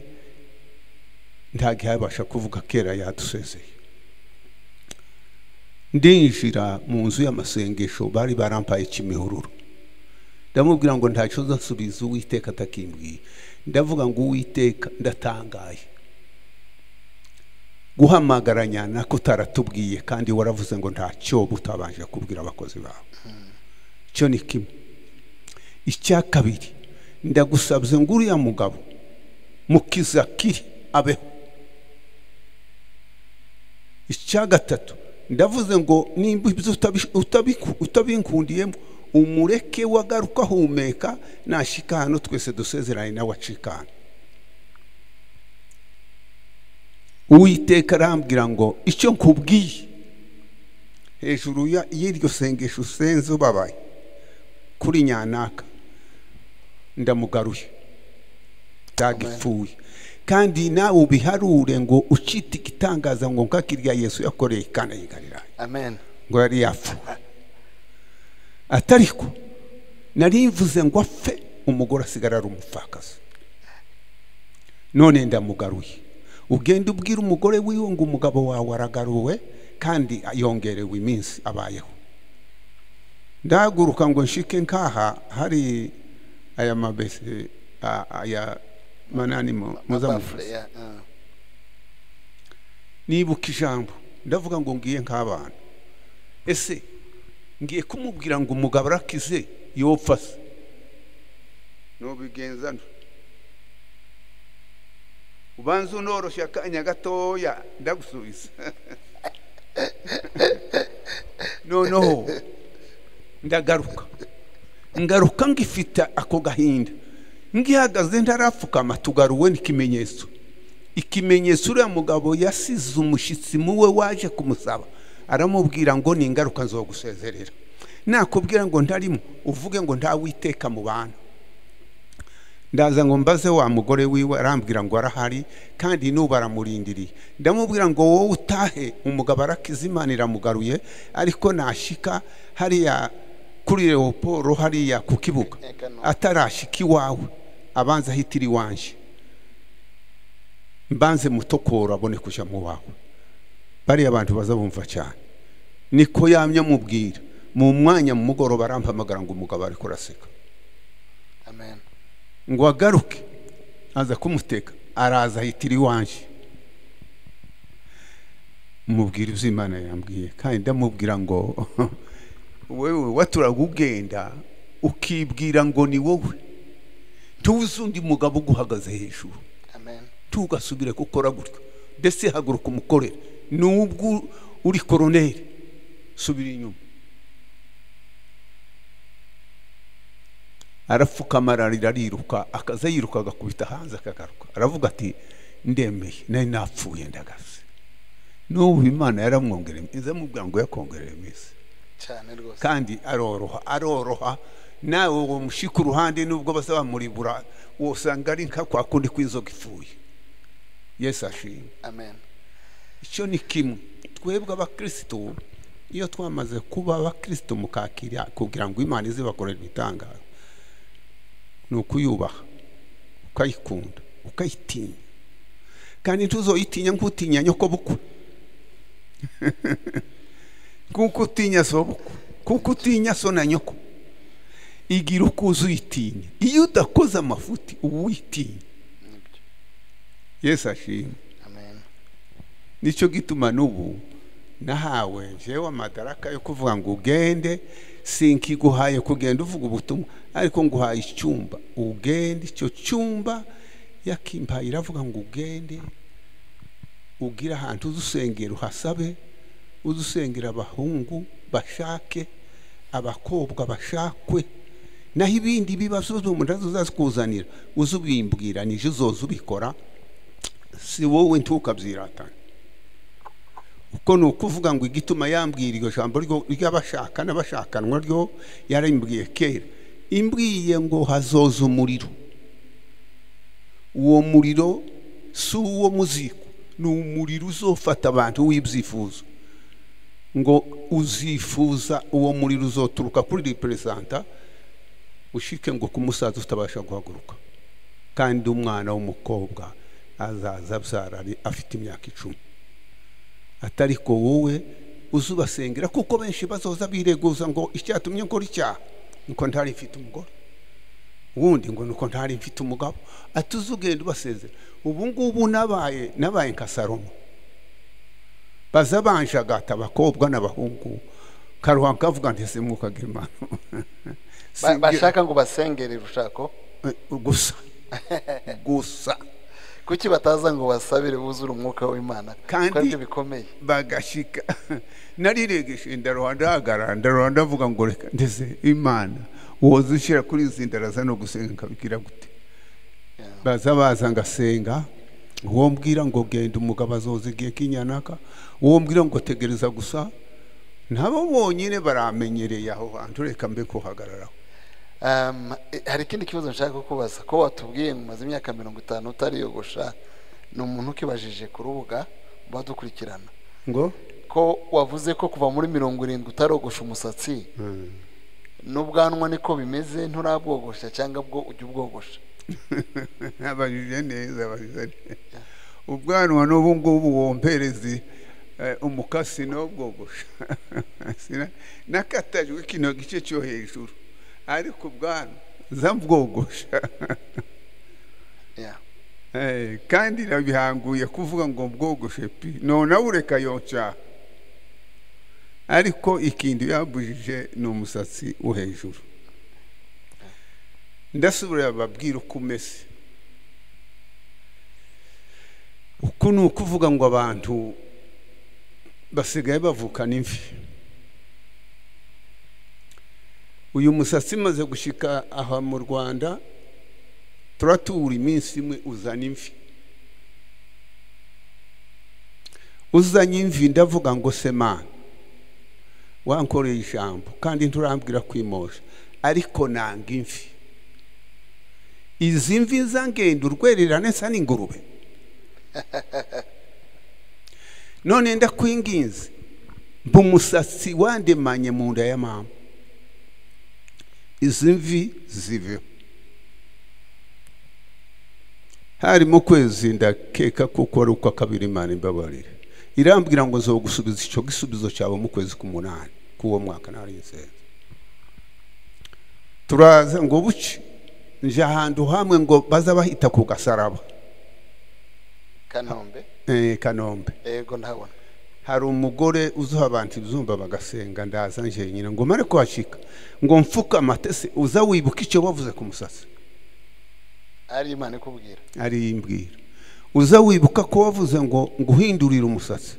ntagihayabasha kuvuga, kera yadusezeye. Ndinjira mu nzu y'amasengesho bari barampaye kimihururu, ndamubwira ngo ntacyo nzasubiza Uwiteka atakimbwiye. Ndavuga ngo Uwiteka ndatangaye guhamagaranya nako utaratubwiye, kandi waravuze ngo ntacyo utabanje kubwira abakozi bawe. Cyo ni kimwe. Icya kabiri, ndagusabye ngo uriya mugabo mukiza kiri abeho. Icya gatatu, ndavuze ngo nimba ibyo utabinkundiyemo umureke wagaruka humeka, nashika hano twese dusezerane nawe acikana. Uwiteka arambwira ngo icyo nkubwiye hejuru y'iryo sengesho usenze ubabaye kuri nyanaka, ndamugaruye tagipfuye. Kandi nawe ubiharure ngo ucite igitangaza ngo nkakirya Yesu yakoreye Kana y'i Galilaya. Amen. Ngo yari yapfuye, atariko nari mvuze ngo apfe umugore asigara ari umupfakazi, none ndamugaruye. Ugende ubwira umugore wiwe ngo umugabo wawe aragaruwe kandi yongerewe iminsi abayeho. Ndahaguruka ngo nshike nkaha hari aya mabese aya manani muzamuvuze, nibuka ijambo ndavuga ngo ngiye nk'abana, ese ngiye kumubwira ngo umugabo arakize yopfa se nobigenza nte? Ubanza unoroshya akanya gatoya ndagusubiza. Noneho ndagaruka, ngaruka ngifite ako gahinda, ngihagaze ntarapfukama, tugaruwe n'ikimenyetso. Ikimenyetso uriya mugabo yasize umushyitsi muwe waje kumusaba, aramubwira ngo ni ingaruka nzogusezerera, nakubwira ngo ntarimo uvuge ngo ntawiteka mu bantu. Ndaza ngo mbaze wa mugore wiwe, arambwira ngo arahari kandi nubu aramurindiriye. Ndamubwira ngo wowe utahe, umugabo arakiza Imana iramugaruye, ariko nashika hariya kuri Leopold hariya ku kibuga atarashika iwawe abanza ahitira iwanje, mbanze mutokora abone kuja mu wawe. Bariya abantu bazabumva cyane. Niko yamye mubwira mu mwanya mu mugoroba arampamagara ngo umugabo ariko araseka. Amen. Ngo agaruke aza kumuteka, araza ahitira iwanje, mubwira ibyo Imana yambwiye. Kandi ndamubwira ngo wewe waturaga ugenda ukibwira ngo ni wowe, tuzi undi mugabo uguhagaze hejuru. Amen. Tugasubire gukora gutyo, ndetse haguruka umukorere nubwo uri koroneri. Subira inyuma. Arapfukama ararira ariruka, akaza yiruka agakubita hanze akagaruka. Aravuga ati ndemeye, nari napfuye ndagaze. N'ubu Imana yaramwongereye, izamubwira ngo yakongereye iminsi cyane rwose. Kandi aroroha, aroroha. Nawe uwo mushika uruhande nubwo bazaba muribura wosanga ari nka kwa kundi kw'inzoga ipfuye. Yesu ashimwe. Amen. Icyo ni kimwe. Twebwe abakristo iyo twamaze kuba abakristo mukakira kugira ngo Imana izibakorere ibitangaza, ni ukuyubaha, ukayikunda, ukayitinya. Kandi ntuzoyitinya nk'utinya nyoko bukwe, kuko utinya so bukwe, kuko utinya so na nyoko. Igira uko uzuyitinya. Iyo udakoze amafuti uba uyitinya. Yesu ashimwe. Amen. Nicyo gituma n'ubu nahawe jewe amadaraka yo kuvuga ngo ugende, sinkiguhaye kugenda uvuga ubutumwa, ariko nguhaye icyumba ugende. Icyo cyumba yakimpaye iravuga ngo ugende ugira ahantu uzusengera uhasabe, uzusengera abahungu bashake, abakobwa bashakwe, naho ibindi bibazo umuntu azazikuzanira uzubimbwira, nije uzoza ubikora, si wowe ntukabyiratana. Uko ni ukuvuga ngo igituma yambwira iryo jambo ry'abashaka n'abashakanwa ryo yarimbwiye kera, imbwiye ngo hazoza umuriro. Uwo muriro si uwo muziko, ni umuriro uzofata abantu w'ibyifuzo. Ngo uzifuza uwo muriro uzoturuka kuri representa ushike ngo kumusaza utabasha guhaguruka. Kandi umwana w'umukobwa azaza abyara afite imyaka 10. Atari ko wowe uzubasengera, kuko benshi bazoza bireguza ngo icyatumye nkora icyaha nuko ntari mfite umugore, ubundi ngo nuko ntari mfite umugabo. Atuzugenda ubasezera. Ubu ngubu nabaye nka Salomo, baza banjagata abakobwa n'abahungu, karuha nkavuga nti simwukagira Imana. Bashaka ngo basengere urushako gusa gusa. Kuki bataza ngo basabire buzure umwuka w'Imana? Kandi bikomeye bagashika. Nariregeshe ndaroha ndahagarara, ndaroha ndavuga ngo reka ndeze Imana woza ushyira kuri izi ndaraza no gusenga nkabwira gute. Baza baza ngasenga, uwo mbwira ngo genda umugabo azoza igihe kinyanaka, uwo mbwira ngo tegereza gusa, nabo bonyine baramenyereye aho hantu, reka mbe kuhagararaho. Hari ikindi kibazo nshaka kubaza. Ko watubwiye ngo umaze imyaka 50 utariyogosha, ni umuntu ukibajije ku rubuga badukurikirana ngo ko wavuze ko kuva muri 70 utarogosha umusatsi, n'ubwanwa niko bimeze, nturabwogosha cyangwa bwo ujya ubwogosha? Abajije neza, abajije neza. Ubwanwa n'ubu ngubu womperezi umukasi n'ubwogosha. Nakatajwe kino gice cyo hejuru, ariko ubwanwa zambwogosha. Kandi nabihanguye kuvuga ngo mbwogoshe pi, none ureka yonca. Ariko ikindi yabujije ni umusatsi wo hejuru. Ndasubira babwira uko umeze. Uko ni ukuvuga ngo abantu basigaye bavukana imvi. Uyu musatsi maze gushika aha mu Rwanda, turatura iminsi imwe uzana imvi. Uzanye imvi ndavuga ngo semana wankoreye ijambo kandi nturambwira kwimosha, ariko nanga imvi. Izi mvi zangenda urwererane nsa n'ingurube. None ndakwinginze mbumusatsi wandemanye mu nda ya mama, izi mvi ziveho. Harimo kwezi ndakeka kuko ari ukwa kabiri, Imana imbabarire, irambwira ngo nzogusubiza icyo gisubizo cyawe mu kwezi k'umunani k'uwo mwaka nari nsenze. Turaza ngo buce nje ahantu hamwe ngo baza bahita ku gasaraba Kanombe. Kanombe. Yego ndabona. Hari umugore uzuha abantu ibyumba bagasenga, ndaza nje nyina ngo mare kuhashika ngo mfuka amatese, uza wibuka icyo bavuze ku musatsi. Ari Imana ikubwira. Ari imbwira. Uza wibuka ko wavuze ngo nguhindurire umusatsi.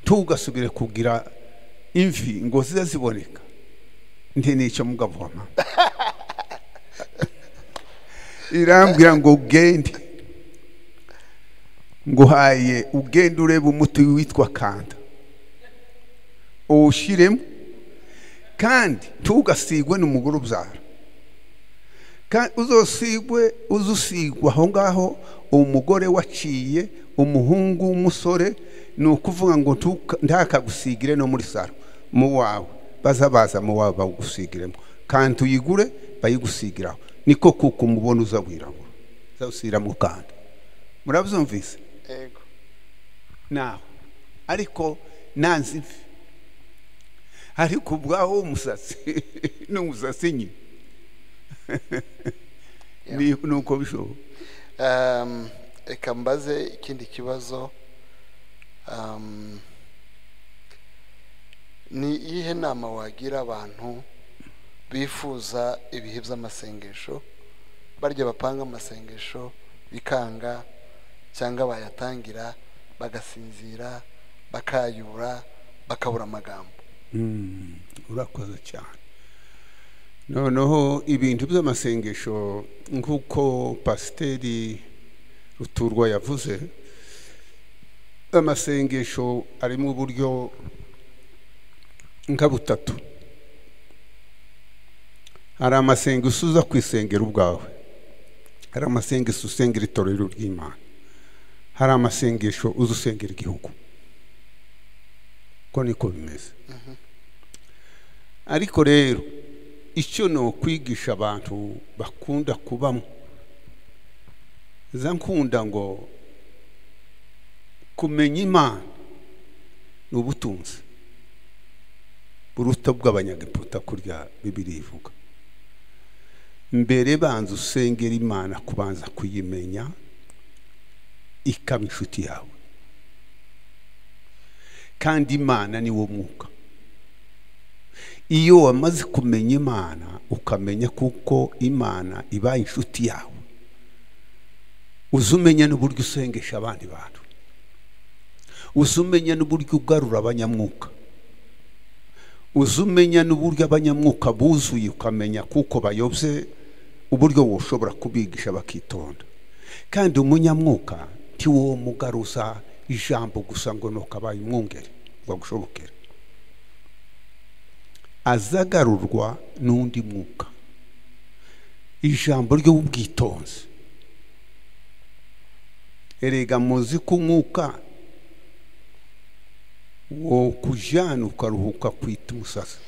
Tugasubire kugira imvi ngo zize ziboneka. Nti nicyo mugabo wa mama. Irambwira ngo ugende, nguhaye ugende urebe umuti witwa kanda uwushyiremo, kandi ntugasigwe n'umugore ubyara, kandi uzosigwe uzusigwa aho ngaho umugore waciye umuhungu w'umusore, ni ukuvuga ngo ntakagusigire no muri saro mu wawe, baza baza mu wawe bawugusigiremo, kandi uyigure bayigusigiraho, niko kuko umubona uza wirabura uzawusira mu kanda. Murabyumvise? Yego. Naho ariko nanze imvi, ariko ubwaho umusatsi n'umusatsi nyine nuko bishoboka. Reka mbaze ikindi kibazo. Ni iyihe nama wagira abantu bifuza ibihe by'amasengesho, barya bapanga amasengesho bikanga, cyangwa bayatangira bagasinzira, bakayura, bakabura amagambo? Urakoze cyane. Noneho ibintu by'amasengesho nk'uko Pasiteri Ruturwa yavuze, amasengesho arimo uburyo nka butatu. Hari amasengesho uza kwisengera ubwawe, hari amasengesho usengera itorero ry'Imana, hari amasengesho uza usengera igihugu. Ko niko bimeze. Ariko rero icyo no kwigisha abantu bakunda kubamo, za nkunda ngo kumenya Imana ni ubutunzi buruta bw'abanyagiputa kurya Bibiliya ivuga. Mbere banza usengera Imana kubanza kuyimenya ikaba inshuti yawe, kandi Imana ni wo mwuka. Iyo wamaze kumenya Imana ukamenya kuko Imana iba inshuti yawe, uzumenya n'uburyo usengesha abandi bantu, uzumenya n'uburyo ugarura abanyamwuka, uzumenya n'uburyo abanyamwuka buzuye, ukamenya kuko bayobye uburyo woshobora kubigisha bakitonda. Kandi umunyamwuka ntiwo mugaruza ijambo gusa ngo nukabaye umwungere ngo agushobokere, azagarurwa n'undi mwuka, ijambo ry'ubwitonzi. Erega muzi ko umwuka wo kujyana ukaruhuka kwita umusasa,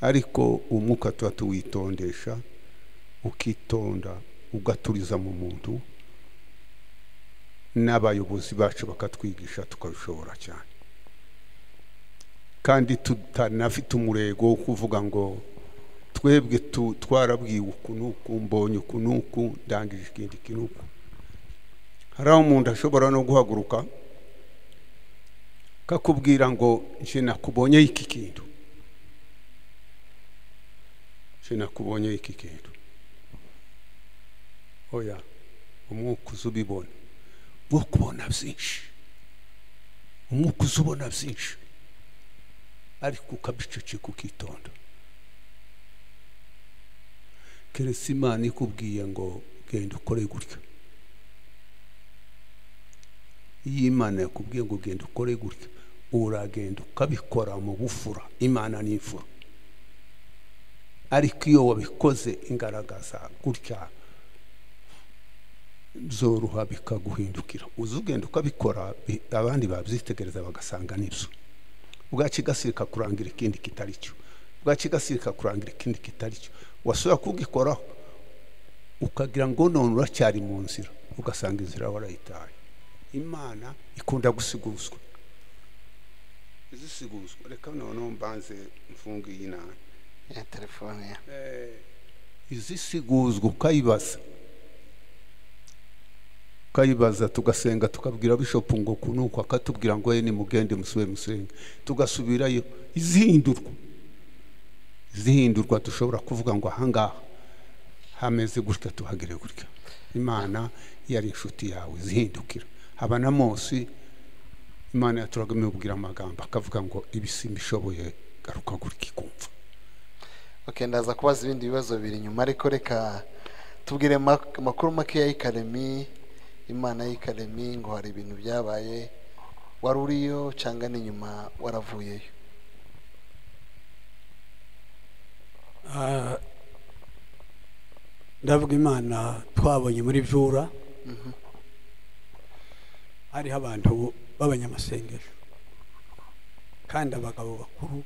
ariko umwuka tuba tuwitondesha, ukitonda ugaturiza mu muntu, n'abayobozi bacu bakatwigisha tukabishobora cyane. Kandi tutanafite umurego wo kuvuga ngo twebwe twarabwiwe uku n'uku, mbonye uku n'uku, ndangije ikindi iki n'uku. Hari aho umuntu ashobora no guhaguruka kakubwira ngo nje nakubonye iki kintu, nje nakubonye iki kintu. Oya, umwuka uzubibona wo kubona byinshi, umwuka uzubona byinshi, ariko ukabiceceka ukitonda. Keretse Imana ikubwiye ngo genda ukore gutya. Iyo Imana yakubwiye ngo genda ukore gutya, uragenda ukabikora mu bufura. Imana ni imfura. Ariko iyo wabikoze ingaragaza gutya, zoroha bikaguhindukira. Uzugenda ukabikora, abandi babyitegereza bagasanga nibyo. Bwakigasirika kurangira ikindi kitari cyo, bwakigasirika kurangira ikindi kitari cyo. Wasubira kugikoraho ukagira ngo none uracyari mu nzira, ugasanga inzira warayitaye. Imana ikunda gusiguzwa, izisiguzwa. Reka none mbanze mfunge iyi nana ya telefone ya izisiguzwa, ukayibaza ukayibaza, tugasenga tukabwira bishop ngo kunuko, akatubwira ngo ni mugende musube musenge, tugasubirayo. Izihindurwa, izihindurwa dushobora kuvuga ngo ahangaha hameze gutya, tuhagere gutya. Imana yari inshuti yawe, zihindukira. Haba na Mose Imana yaturaga imubwira amagambo akavuga ngo ibisimba ishoboye garuka gutya ikumva. Okay, ndaza kubaza ibindi bibazo biri nyuma, ariko reka tubwire amakuru make ya Ikaremi, Imana y'Ikaremi, ngo hari ibintu byabaye wari uriyo cyangwa ni nyuma waravuyeyo? Ndavuga Imana twabonye muri Byura. Hariho abantu b'abanyamasengesho kandi abagabo bakuru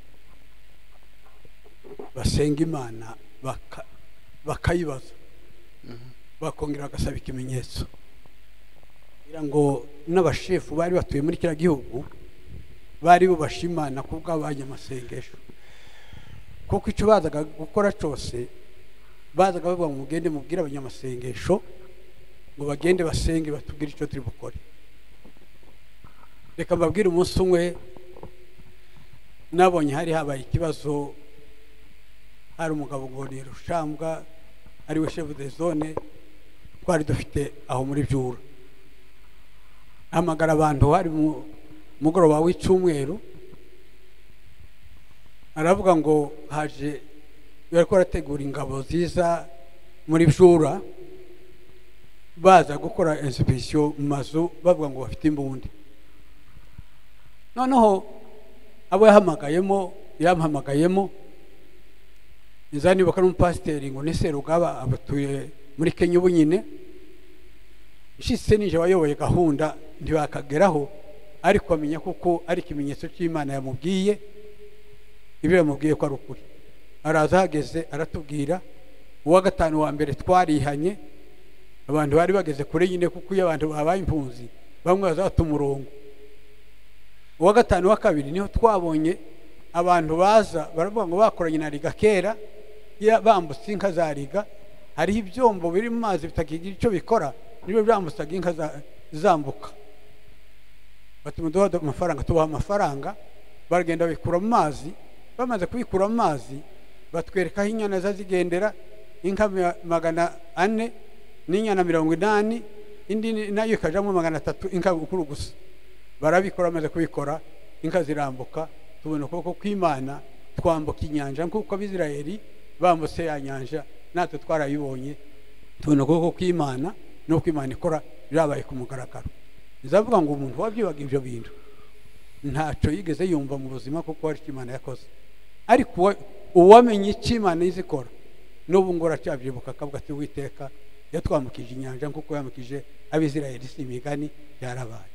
basenga Imana bakayibaza, bakongera bagasaba ikimenyetso kugira ngo n'abashefu bari batuye muri kiriya gihugu bari bubashe Imana kubw'abanyamasengesho, kuko icyo bazaga gukora cyose bazaga bavuga ngo mugende mubwire abanyamasengesho ngo bagende basenge batubwire icyo turi bukore. Reka mbabwire, umunsi umwe nabonye hari habaye ikibazo, hari umugabo ngo ni Rushambwa ari we chef de zone twari dufite aho muri Byura, hamagara abantu hari mugoroba w'icyumweru, aravuga ngo haje bariko barategura ingabo ziza muri Byura baza gukora inspection mu mazu bavuga ngo bafite imbunda. Noneho abo yahamagayemo yampamagayemo nzanibuka n'umupasiteri ngo ni Serugaba abatuye muri Kenya ubu nyine, nshitse nije wayoboye gahunda ntibakageraho, ariko amenya kuko ari ikimenyetso cy'Imana yamubwiye, ibyo yamubwiye ko ari ukuri. Araza ahageze aratubwira, uwa gatanu wa mbere twarihanye, abantu bari bageze kure nyine, kuko iyo abantu babaye impunzi bamwe bazata umurongo. Uwa gatanu wa kabiri niho twabonye abantu baza baravuga ngo bakoranye na Riga kera, bambutse inka za Riga, hariho ibyombo biri mu mazi bitakigira icyo bikora, nibyo byambutsaga inka zambuka. Batuma duha amafaranga, tubaha amafaranga, baragenda babikura mu mazi. Bamaze kubikura mu mazi batwereka aho inyana zigendera, inka 400 n'inyana 80, indi nayo ikajamo 300, inka ukuru gusa. Barabikora, bamaze kubikora inka zirambuka, tubona ukuboko kw'Imana twambuka inyanja nk'uko Abisirayeli bambutse ya nyanja, natwe twarayibonye, tubona ukuboko kw'Imana n'uko Imana ikora birabaye ku mugaragaro. Nzavuga ngo umuntu wabyibaga ibyo bintu ntacyo yigeze yumva mu buzima kuko hari icyo Imana yakoze, ariko uwamenye icyo Imana izikora n'ubu ngo aracyabyibuka akavuga ati Uwiteka yatwambukije inyanja nk'uko yambukije Abisirayeli, si imigani, byarabaye.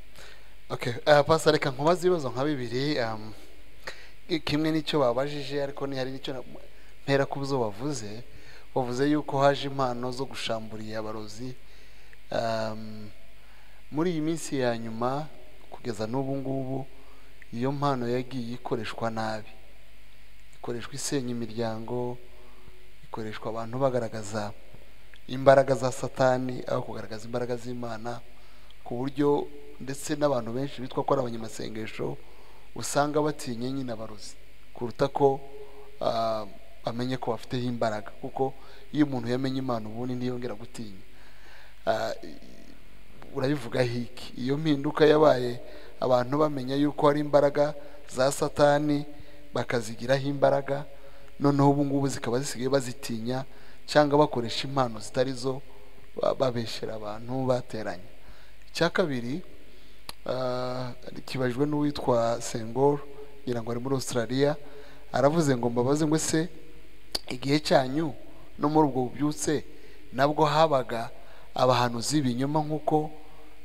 Okay, Pastor, reka nkubaze ibibazo nka bibiri, kimwe nicyo babajije ariko ni hari nicyo mpera ku byo bavuze. Bavuze yuko haje impano zo gushamburiye abarozi muri iyi minsi ya nyuma kugeza n'ubu ngubu. Iyo mpano yagiye ikoreshwa nabi, ikoreshwa isenya imiryango, ikoreshwa abantu bagaragaza imbaraga za Satani aho kugaragaza imbaraga z'Imana, ku buryo ndetse n'abantu benshi bitwa ko ari abanyamasengesho usanga batinye nyine abarozi kuruta ko bamenye ko bafiteho imbaraga, kuko iyo umuntu yamenye Imana ubundi ntiyongera gutinya. Urabivuga hiki iyo mpinduka yabaye, abantu bamenya yuko hari imbaraga za Satani bakazigiraho imbaraga, noneho ubu ngubu zikaba zisigaye bazitinya cyangwa bakoresha impano zitari zo babeshera abantu bateranye. Icya kabiri kibajwe n'uwitwa Sengor, ngira ngo ari muri Australia, aravuze ngo mbabaze ngo se igihe cyanyu no muri ubwo bubyutse nabwo habaga abahanuzi b'ibinyoma nk'uko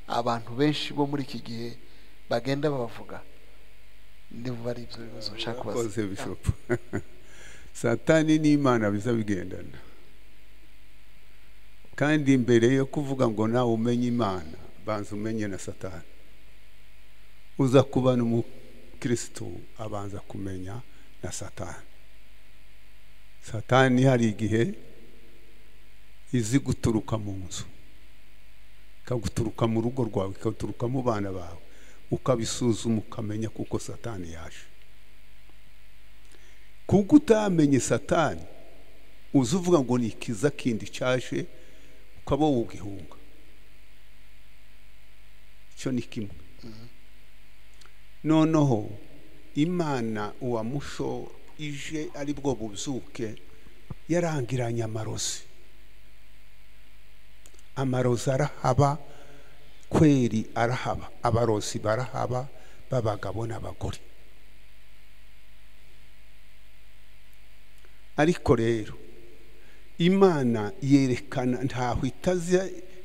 abantu benshi bo muri iki gihe bagenda babavuga? Ndivuga ari ibyo bibazo nshaka kubaza. Bishop, Satani n'Imana biza bigendana, kandi mbere yo kuvuga ngo nawe umenye Imana banza umenye na Satani. Uza kuba n'umukristo abanza kumenya na Satani. Satani hari igihe izi guturuka mu nzu, ikaguturuka mu rugo rwawe, ikaguturuka mu bana bawe, ukabisuzuma ukamenya kuko Satani yaje. Kuko utamenye Satani uzuvuga ngo ni ikiza kindi cyaje, ukaba wugihunga. Icyo ni kimwe. Noneho Imana uwamusho ije ari bwo bubyuke yarangiranye amarozi. Amarozi arahaba kweri, arahaba abarozi barahaba b'abagabo n'abagore. Ariko rero Imana yerekana ntaho itazi,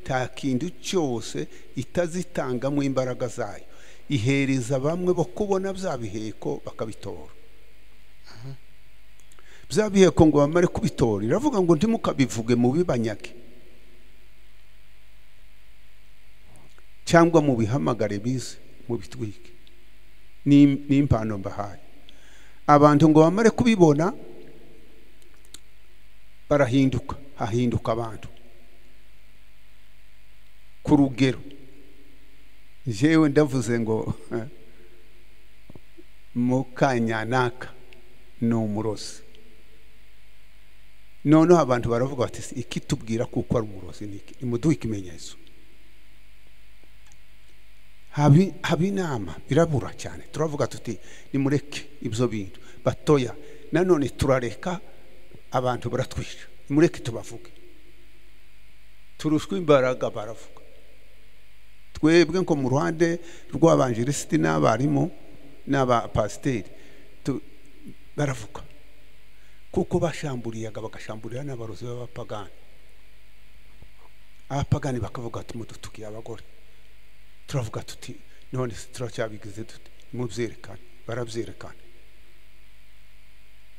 nta kintu cyose itazitangamo imbaraga zayo. Ihereza bamwe bo kubona bya biheko bakabitora. Bya biheko ngo bamare kubitora, iravuga ngo ntimukabivuge mubibanyage cyangwa mubihamagare bize mubitwike. Ni impano mbahaye. Abantu ngo bamare kubibona barahinduka, hahinduka abantu ku rugero. Jewe ndavuze ngo Mukanyanaka ni umurozi. Noneho abantu baravuga bati ikitubwira kuko ari umurozi niki, nimuduhe ikimenyetso. Haba inama birabura cyane, turavuga tuti nimureke ibyo bintu batoya. Nanone turareka abantu baratwica, nimureke tubavuge, turushwe imbaraga baravuga. Twebwe nko mu ruhande rw'abanjelisiti n'abarimu n'abapasiteri baravuga, kuko bashamburiyaga bagashamburira n'abarozi b'abapagani. Abapagani bakavuga ati mudutukiye abagore. Turavuga tuti none turacyabigize dute, mubyerekane. Barabyerekana.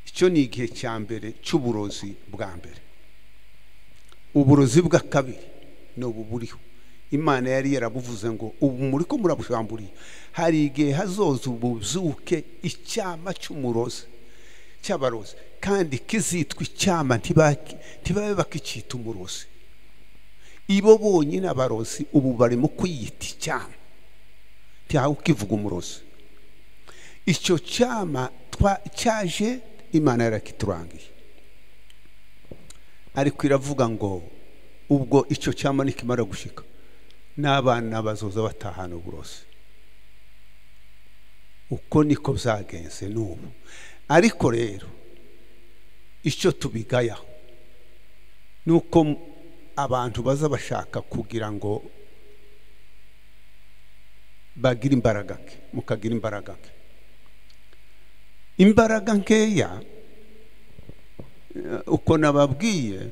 Icyo ni igihe cya mbere cy'uburozi bwa mbere. Uburozi bwa kabiri ni ubu buriho. Imana yari yarabuvuze ngo ubu muri ko murabushamburiye, hari igihe hazoza ububyuke icyama cy'umurozi cy'abarozi, kandi kizitwa icyama ntibabe bakicita umurozi. Ibo bonyine abarozi ubu barimo kwiyita icyama, ntihawe ukivuga umurozi. Icyo cyama cyaje Imana yarakiturangiye, ariko iravuga ngo ubwo icyo cyama nikimara gushika n'abana bazoza batahana uburozi. Uko niko byagenze n'ubu. Ariko rero icyo tubigayaho nuko abantu baza bashaka kugira ngo bagire imbaraga nke, mukagira imbaraga nke. Imbaraga nkeya uko nababwiye,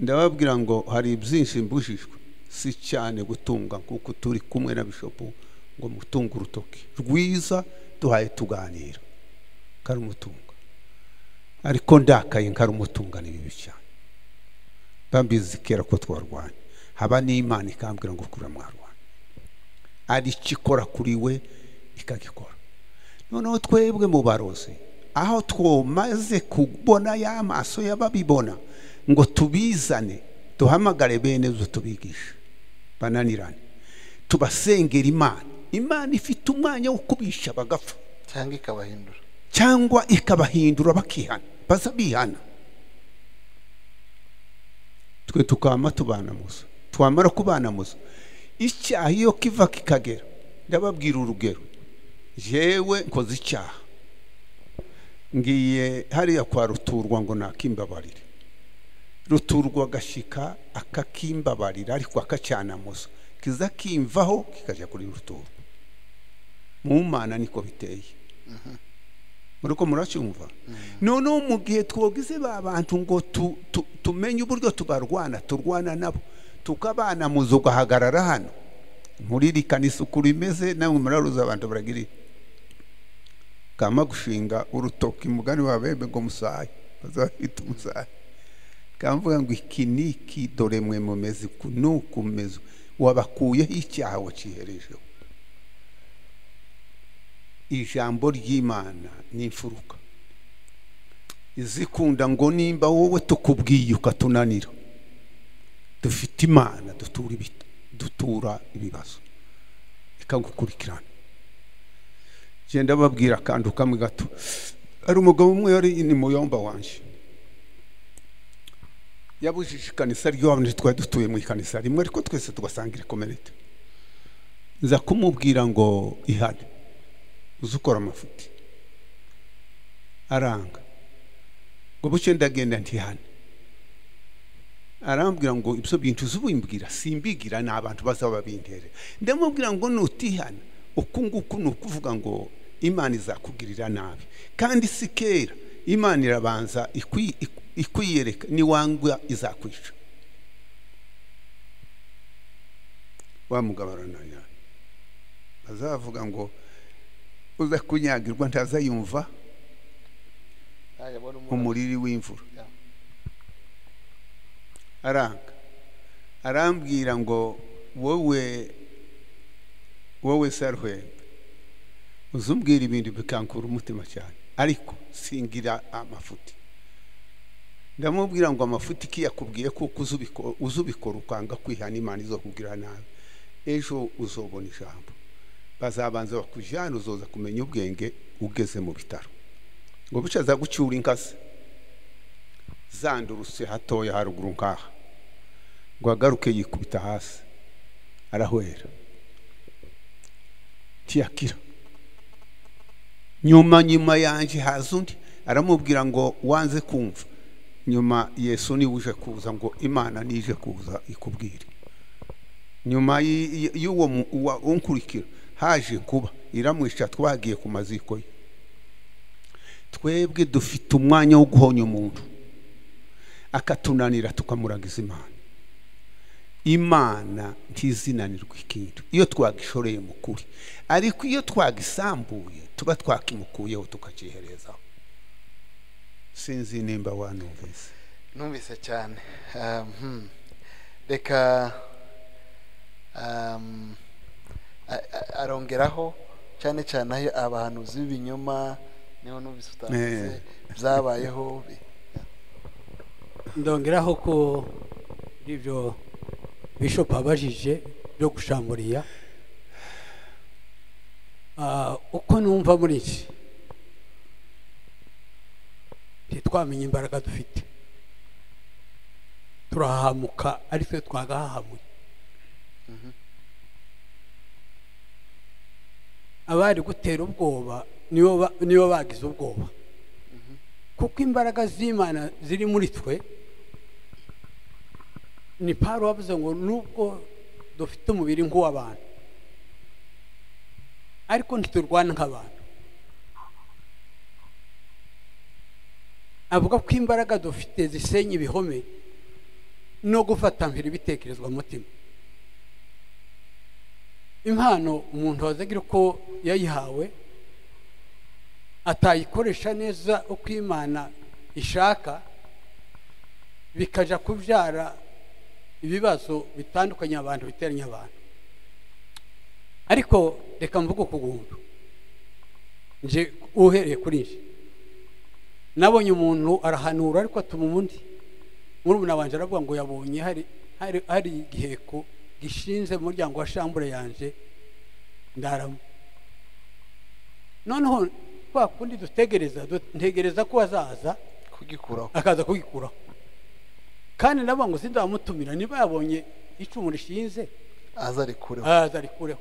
ndababwira ngo hari byinshi mbujijwe, si cyane gutunga kuko turi kumwe na bishopu ngo mutunge urutoki rwiza duhaye tuganira karumutunga, ariko ndakaye nkarumutunga ni bibi cyane. Bambizi kera ko twarwanya, haba n'Imana ikambwira ngo kura mwarwanya, ari ikikora kuri we ikagikora. Noneho twebwe mu barozi aho twomaze kubona ya maso y'ababibona ngo tubizane, duhamagare bene zo tubigishe bananirane, tubasengera Imana. Imana ifite umwanya wo kubisha bagapfa cyangwa ikabahindura, cyangwa ikabahindura bakihana, baza bihana. Twe tukama tubana muzo, twamara kubana muzo icyaha iyo kiva kikagera. Ndababwira urugero, jewe nkoze icyaha ngiye hariya kwa Ruturwa ngo nakimbabarire. Ruturwa agashika akakimbabarira, ariko akacyanamuza kiza kimvaho kikajya kuri Ruturwa. Mu Mana niko biteye. Muriko muracyumva? Noneho mu gihe twogize ba bantu ngo tumenye uburyo tubarwana, turwana nabo tukabana muzo ugahagarara hano nkuririkana isuku rimeze, namwe muraruza abantu baragiri kama gushinga urutoki mugani wa bebe ngo musaye bazahita umusaye, kamvuga ngo iki niki dore mwe mumeze nuku mumeze, wabakuyeho icyaha waciherejeho. Ijambo ry'Imana ni imfuruka izikunda ngo nimba wowe tukubwiye ukatunanira, dufite Imana dutura ibibazo ikagukurikirana. Genda babwira akantu kamwe gato. Ari umugabo umwe yari ni muyomba wanje, yabujije ikanisa ry'abantu twari dutuye mu ikanisa rimwe, ariko twese tugasangira community. Nza kumubwira ngo ihane uzukora amafuti, aranga. Ngo buce ndagenda ntihane, arambwira ngo ibyo bintu uzubimbwira simbigira n'abantu bazaba bintere. Ndamubwira ngo nutihana uku nguku ni ukuvuga ngo Imana izakugirira nabi, kandi si kera Imana irabanza ikwiyereka, niwangwa izakwica. Wa mugabo arananira, azavuga ngo uza kunyagirwa ntazayumva umuriri w'imvura. Aranga, arambwira ngo wowe Saruhembe uzumbwira ibintu bikankura umutima cyane, ariko singira amafuti. Ndamubwira ngo amafuti kiyakubwiye kuko uzubikora ukanga kwihana, Imana izokubwira nabi, ejo uzobona ijambo bazabanza bakujyana, uzoza kumenya ubwenge ugeze mu bitaro. Ngo buce aza gucyura inkazi zandurutse hatoya haruguru nkaha, ngo agaruke yikubita hasi arahwera ntiyakira. Nyuma yanje haza undi aramubwira ngo wanze kumva. Nyuma Yesu ni uje kuza ngo Imana nije kuza ikubwire. Nyuma y'uwo unkurikira haje kuba iramwica, twagiye ku maziko ye. Twebwe dufite umwanya wo guhonya umuntu akatunanira tukamuragiza Imana. Imana ntizinanirwa ikintu iyo twagishoreye mu kuri, ariko iyo twagisambuye tuba twakimukuyeho tukaciherezaho. Sinzi nimba wanumvise. Numvise cyane. Reka arongeraho cyane cyane aho abahanuzi b'ibinyoma niho numvise utavuze byabayeho. Ndongeraho ko ibyo Bishop abajije byo gushamburiya, uko numva muri iki ntitwamenye imbaraga dufite, turahamuka ari twe twagahahamuye. Abari gutera ubwoba nibo bagize ubwoba, kuko imbaraga z'Imana ziri muri twe. Ni Paulo wavuze ngo nubwo dufite umubiri nk'uw'abantu ariko ntiturwana nk'abantu. Avuga ko imbaraga dufite zisenya ibihome no gufata mpiri ibitekerezwa mutima. Impano umuntu wazagira uko yayihawe atayikoresha neza uko Imana ishaka, bikaja kubyara ibibazo bitandukanye abantu biteranya abantu. Ariko reka mvuge ukugundu nje uhereye kuri nje, nabonye umuntu arahanura ariko atuma undi murumuna wanje aravuga ngo yabonye hari igiheko gishinze mu muryango wa shambure yanje ndaramo. Noneho kwa kundi dutegereza ntegereza ko azaza kugikuraho, akaza kugikuraho, kandi nabo ngo sindamutumira niba yabonye icumu rishinze azarikureho.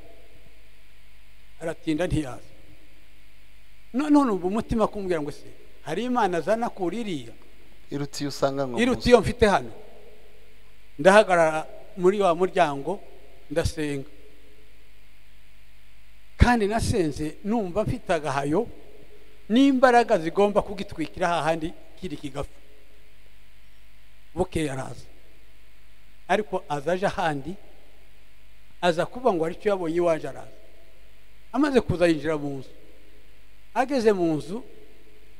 Aratinda ntiyaza. None ubu umutima kumbwira ngo se hari Imana azana kuririya irutiye usanga ngo irutiye mfite hano. Ndahagarara muri wa muryango ndasenga, kandi nasenze numva mfite agahayo n'imbaraga zigomba kugitwikira hahandi kiri kigafu. Bukeye araza, ariko azaje ahandi aza kuba ngo aricyo yabonye iwaje araza. Amaze kuza yinjira mu nzu, ageze mu nzu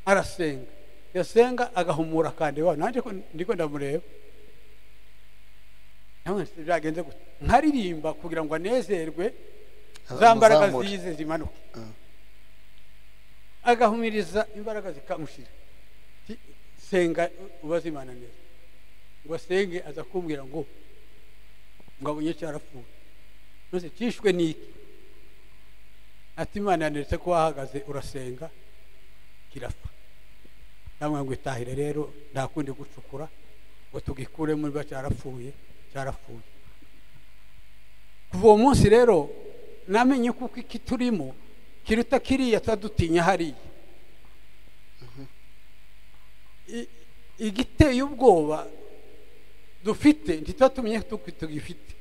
arasenga, yasenga agahumura kandi wa nanjye ndiko ndamureba namwe byagenze gute, nkaririmba kugira ngo anezerwe za mbaraga zize zimanuke. Agahumiriza imbaraga zikamushira, senga ubaze Imana neza. Ngo asenge aza kumbwira ngo abonye cyarapfuye. Nose cishwe niki? Ati Imana yanderetse ko wahagaze urasenga kirapfa. Namwe ngo itahire rero nta kundi gucukura ngo tugikure muri ba cyarapfuye cyarapfuye. Kuva uwo munsi rero Namenye kuko iki turimo kiruta kiriya twadutinya hariya. Igiteye ubwoba dufite ntitatumenye tugifite.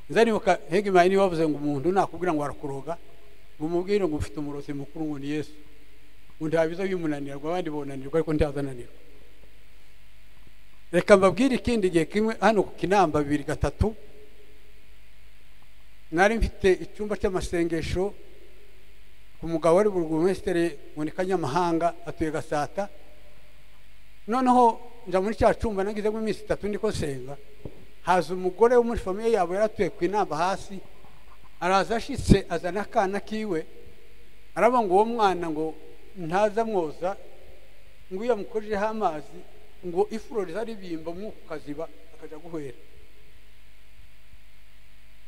Nzanibuka Hegemayi niwe wavuze ngo umuntu nakubwira ngo arakuroga, ngo umubwire ngo ufite umurozi mukuru ngo ni Yesu, ngo ntabiza bimunanirwa, abandi bonanirwa ariko ntazananirwa. Reka mbabwire ikindi gihe kimwe hano ku Kinamba 2003, nari mfite icyumba cy'amasengesho ku mugabo wari burugumestere ngo ni Kanyamahanga, atuye Gasata. Noneho nja muri cya cyumba nagizemo iminsi 3 ndiko nsenga, haza umugore wo muri famiye yabo yaratuye ku Inamba hasi, araza ashitse azana akana kiwe, aravuga ngo uwo mwana ngo ntaza mwoza, ngo iyo amukojeho amazi ngo ifuro rizaribimba umwuka ukaziba akaja guhwera.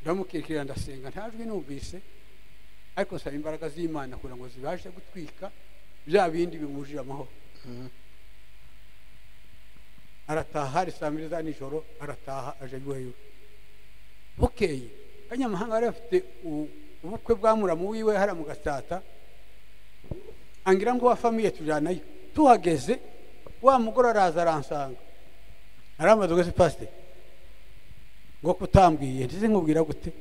Ndamukirikira ndasenga, ntajwi numvise, ariko nsaba imbaraga z'Imana kugira ngo zibashe gutwika bya bindi bimujije amahoro. Arataha hari saa 2 za nijoro, arataha aje iwe. Bukeye Kanyamahanga yari afite ubukwe bwa muramu wiwe hara mu Gasata, angira ngo wa famiye tujanayo. Tuhageze wa mugore araza aransanga, arambaza ngo se pastor ngo kutambwiye ntize nkubwira gute?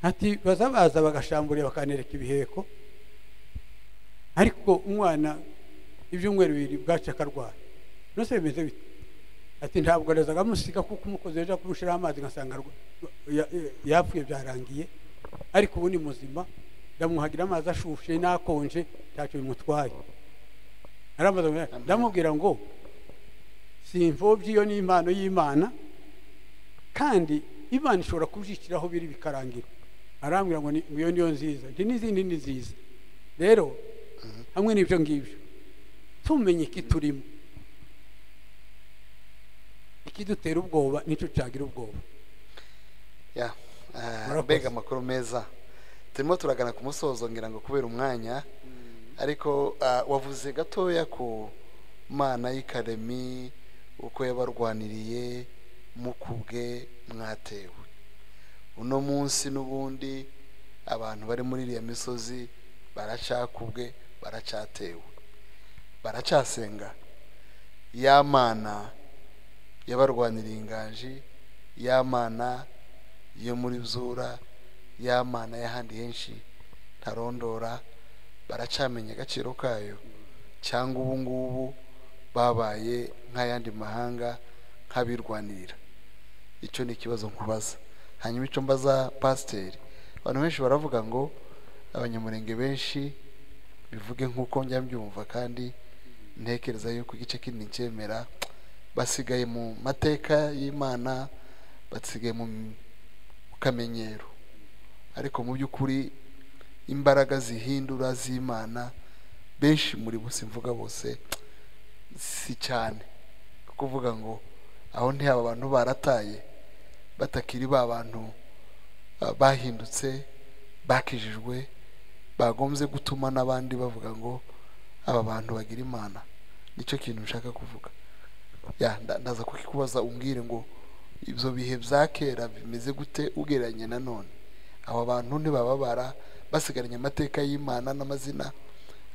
Ati bazabaza bagashamburiye bakanereka ibiheko, ariko umwana ibyumweru 2 bwaca akarwara. Nose bimeze bite? Ati ntabwo arezaga musiga kuko umukozi yaje kumushira amazi ngasanga yapfuye byarangiye, ariko ubu ni muzima, ndamuhagira amazi ashushe nakonje ntacyo bimutwaye. Arambaza ndamubwira ngo simvobye iyo ni impano y'Imana, kandi Imana ishobora kubyishyiraho biri bikarangira. Arambwira ngo iyo niyo nziza, nti n'izindi ni nziza. Rero hamwe n'ibyo ngibyo tumenye iki turimo, ikidutera ubwoba nicyo cyagira ubwoba. Ya mbega amakuru meza. Turimo turagana ku musozo ngira ngo kubera umwanya, ariko wavuze gatoya ku Mana y'Ikaremi uko yabarwaniriye mukubwe mwatewe. Uno munsi n'ubundi abantu bari muri iriya misozi baracakubwe, baracatewe, baracasenga ya Mana yabarwaniriye inganji, ya Mana yo muri Bzura, ya Mana y'ahandi henshi ntarondora, baracamenya agaciro kayo, cyangwa ubu ngubu babaye nk'ayandi mahanga nk'abirwanirira. Icyo ni ikibazo nkubaza. Hanyuma icyo mbaza pasiteri, abantu benshi baravuga ngo abanyamurenge benshi bivuge nk'uko njya mbyumva kandi ntekereza yuko igice kinini cyemera, basigaye mu mateka y'Imana, basigaye mu kamenyero, ariko mu by'ukuri imbaraga zihindura z'Imana benshi muri bo, simvuga bose, si cyane kuvuga ngo aho ntihaba abantu barataye batakiri ba bantu bahindutse bakijijwe, bagombye gutuma n'abandi bavuga ngo aba bantu bagira Imana. Nicyo kintu nshaka kuvuga. Ya ndaza kukikubaza umbwire ngo ibyo bihe bya kera bimeze gute ugereranye na none. Aba bantu ntibababara basigaranye amateka y'Imana n'amazina,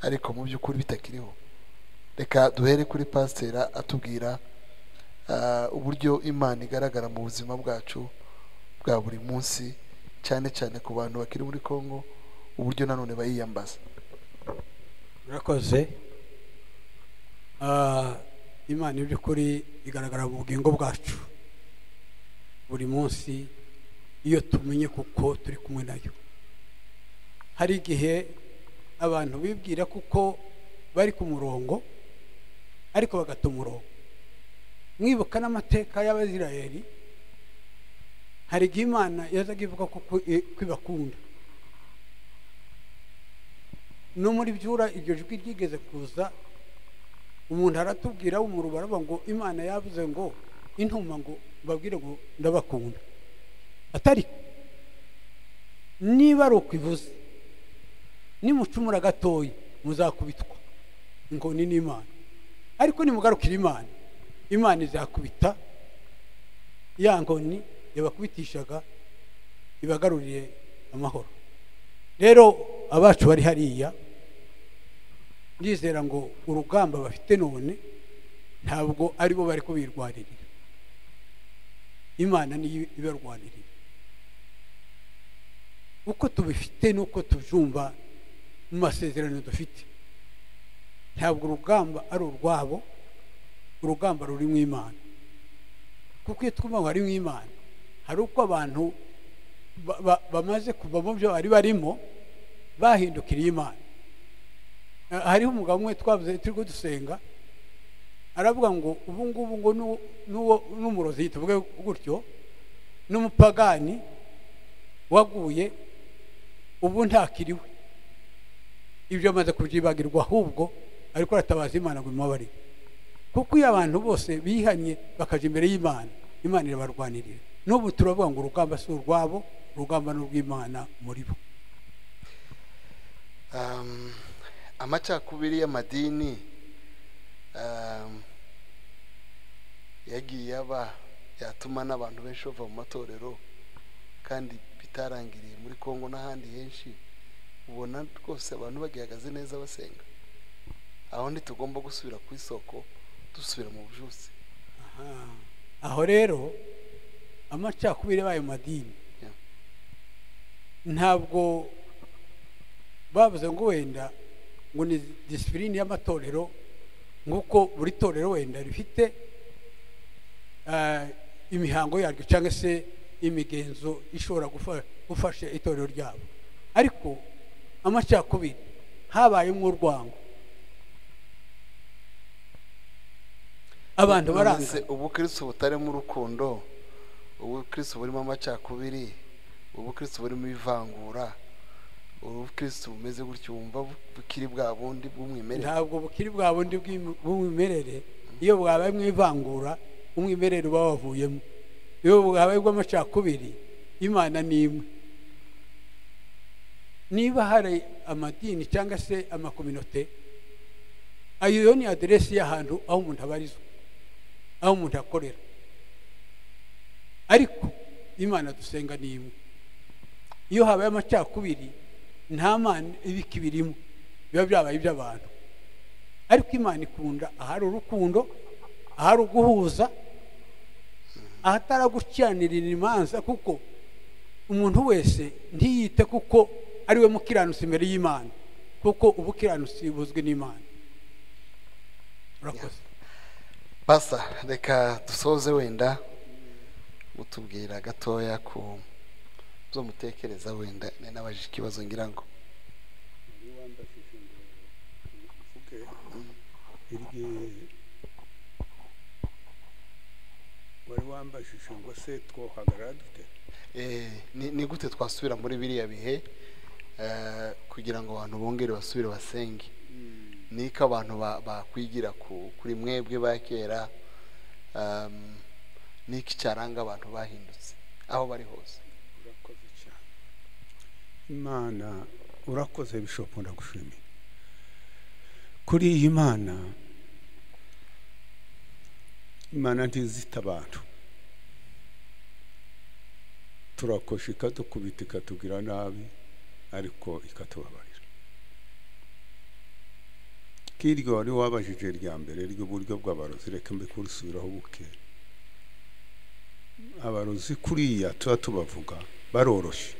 ariko mu by'ukuri bitakiriho. Reka duhere kuri pasitera atubwira uburyo Imana igaragara mu buzima bwacu bwa buri munsi, cyane cyane ku bantu bakiri muri Kongo, uburyo nanone bayiyambaza. Murakoze. Imana by'ukuri igaragara mu bugingo bwacu buri munsi iyo tumenye kuko turi kumwe nayo. Hari igihe abantu bibwira kuko bari ku murongo ariko bagata umurongo. Mwibuka n'amateka y'Abisirayeli, hari igihe Imana yazaga ivuga ko kwibakunda. No muri byura iryo jwi ryigeze kuza, umuntu aratubwira w'umurubara ngo Imana yavuze ngo intuma ngo babwire ngo ndabakunda. Atari niba ari ukwivuze nimucumura gatoya muzakubitwa inkoni n'Imana, ariko nimugarukira Imana, Imana izakubita ya nkoni yabakubitishaga ibagaruriye amahoro. Rero abacu bari hariya, ndizera ngo urugamba bafite none ntabwo aribo bari kubirwanirira, Imana niyo ibarwanirira. Uko tubifite nuko tubyumva mu masezerano dufite, ntabwo urugamba ari urwabo, urugamba ruri mu Imana. Kuko iyo twumva ngo ari mu Imana, hari uko abantu bamaze kuva mu byo bari barimo bahindukiriye Imana. Hariho umugabo umwe twavuze turi dusenga, aravuga ngo ubu ngubu ngo n'umurozi, tuvuge gutyo, n'umupagani waguye ubu ntakiriwe, ibyo amaze kubyibagirwa, ahubwo ariko aratabaza Imana ngo imubabarire. Kuko iyo abantu bose bihanye bakaja imbere y'Imana, Imana irabarwanirira. N'ubu turavuga ngo urugamba si urwabo, urugamba ni urw'Imana muri bo. Amacakubiri y'amadini yagiye aba yatuma n'abantu benshi bava mu matorero, kandi bitarangiriye muri Kongo n'ahandi henshi. Ubona rwose abantu bagihagaze neza basenga. Aho ntitugomba gusubira ku isoko, dusubira mu bujusi. Aho rero amacakubiri y'ayo madini ntabwo bavuze ngo wenda ngo ni disipurine y'amatorero, nk'uko buri torero wenda rifite imihango yaryo cyangwa se imigenzo ishobora gufasha itorero ryabo. Ariko amacakubiri habayemo urwango, abantu baranga. Ubukristo butarimo urukundo, ubukristo burimo amacakubiri, ubukristo burimo ivangura, ubukristo bumeze gutyo, wumva bukiri bwa bundi bw'umwimerere? Ntabwo bukiri bwa bundi bw'umwimerere. Iyo bwabaye mu ivangura, umwimerere uba wavuyemo. Iyo bwabaye bw'amacakubiri, Imana ni imwe. Niba hari amadini cyangwa se amakominote, ayo ni aderesi y'ahantu aho umuntu abarizwa, aho umuntu akorera. Ariko Imana dusenga ni imwe. Iyo habaye amacakubiri, nta Mana ibikibirimo, biba byabaye iby'abantu. Ariko Imana ikunda ahari urukundo, ahari uguhuza, ahataragukiranirira imanza, kuko umuntu wese ntiyite kuko ariwe mukiranutsi imbere y'Imana, kuko ubukiranutsi buzwi n'Imana. Urakoze Pasa, reka dusoze wenda mutubwira gatoya ku byo mutekereza, wenda nabajije ikibazo ngira ngo wari wambajije ngo se twohagarara dute? Ni gute twasubira muri biriya bihe kugira ngo abantu bongere basubire basenge? Niko abantu bakwigira kuri mwebwe ba kera, niki cyaranga abantu bahindutse aho bari hose? Urakoze cyane Imana, urakoze Bishop, ndagushimiye kuri iyi Mana. Imana ntizita abantu, turakosha ikadukubita ikatugira nabi, ariko ikatubabarira. Kiryo wari wabajije rya mbere ry'uburyo bw'abarozi, reka mbe kurusubiraho buke. Abarozi kuriya tuba tubavuga baroroshye.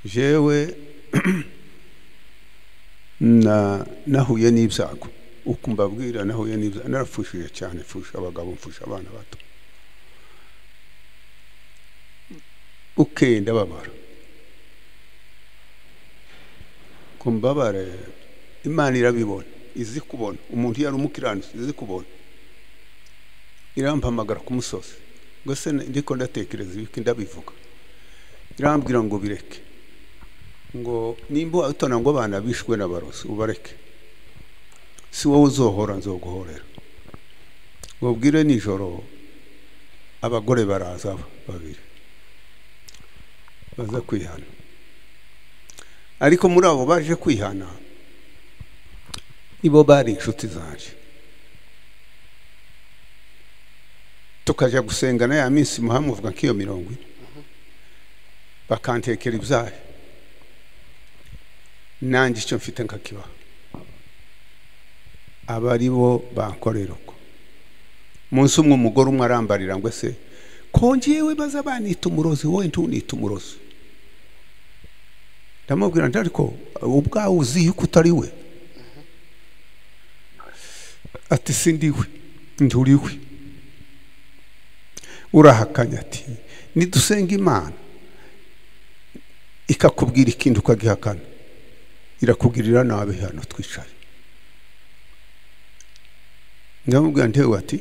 Jewe nahuye n'ibyago, uko mbabwira nahuye n'ibyago, narapfushije cyane, mfusha abagabo, mfusha abana bato, ukenda babara kumbabare. Imana irabibona, izi kubona umuntu yari umukiranutsi, izi kubona. Irampamagara ku musozi ngo se ndiko ndatekereza ibiki, ndabivuga. Irambwira ngo bireke, ngo nimba utona ngo abana bishwe n'abarozi ubareke, si wowe uzohora nzoguhorera. Ngo bwire nijoro abagore baraza babiri baza kwihana, ariko muri abo baje kwihana ibo bari inshuti zanje. Tukajya gusenga na ya minsi muhamuvuga nk'iyo 40. Bakantekera ibyayi, nanjye icyo mfite nkakibaha. Aba ari bo bankorera uko. Umunsi umwe umugore umwe arambarira ngo ese ko njyewe baza banita umurozi, wowe ntunita umurozi? Ndamubwira nti ariko ubwawe uzi yuko utari we. Ati sindiwe, nturiwe. Urahakanya. Ati nidusenga Imana ikakubwira ikintu ukagihakana, irakugirira nabi hano twicaye. Ndamubwira ntewe, ati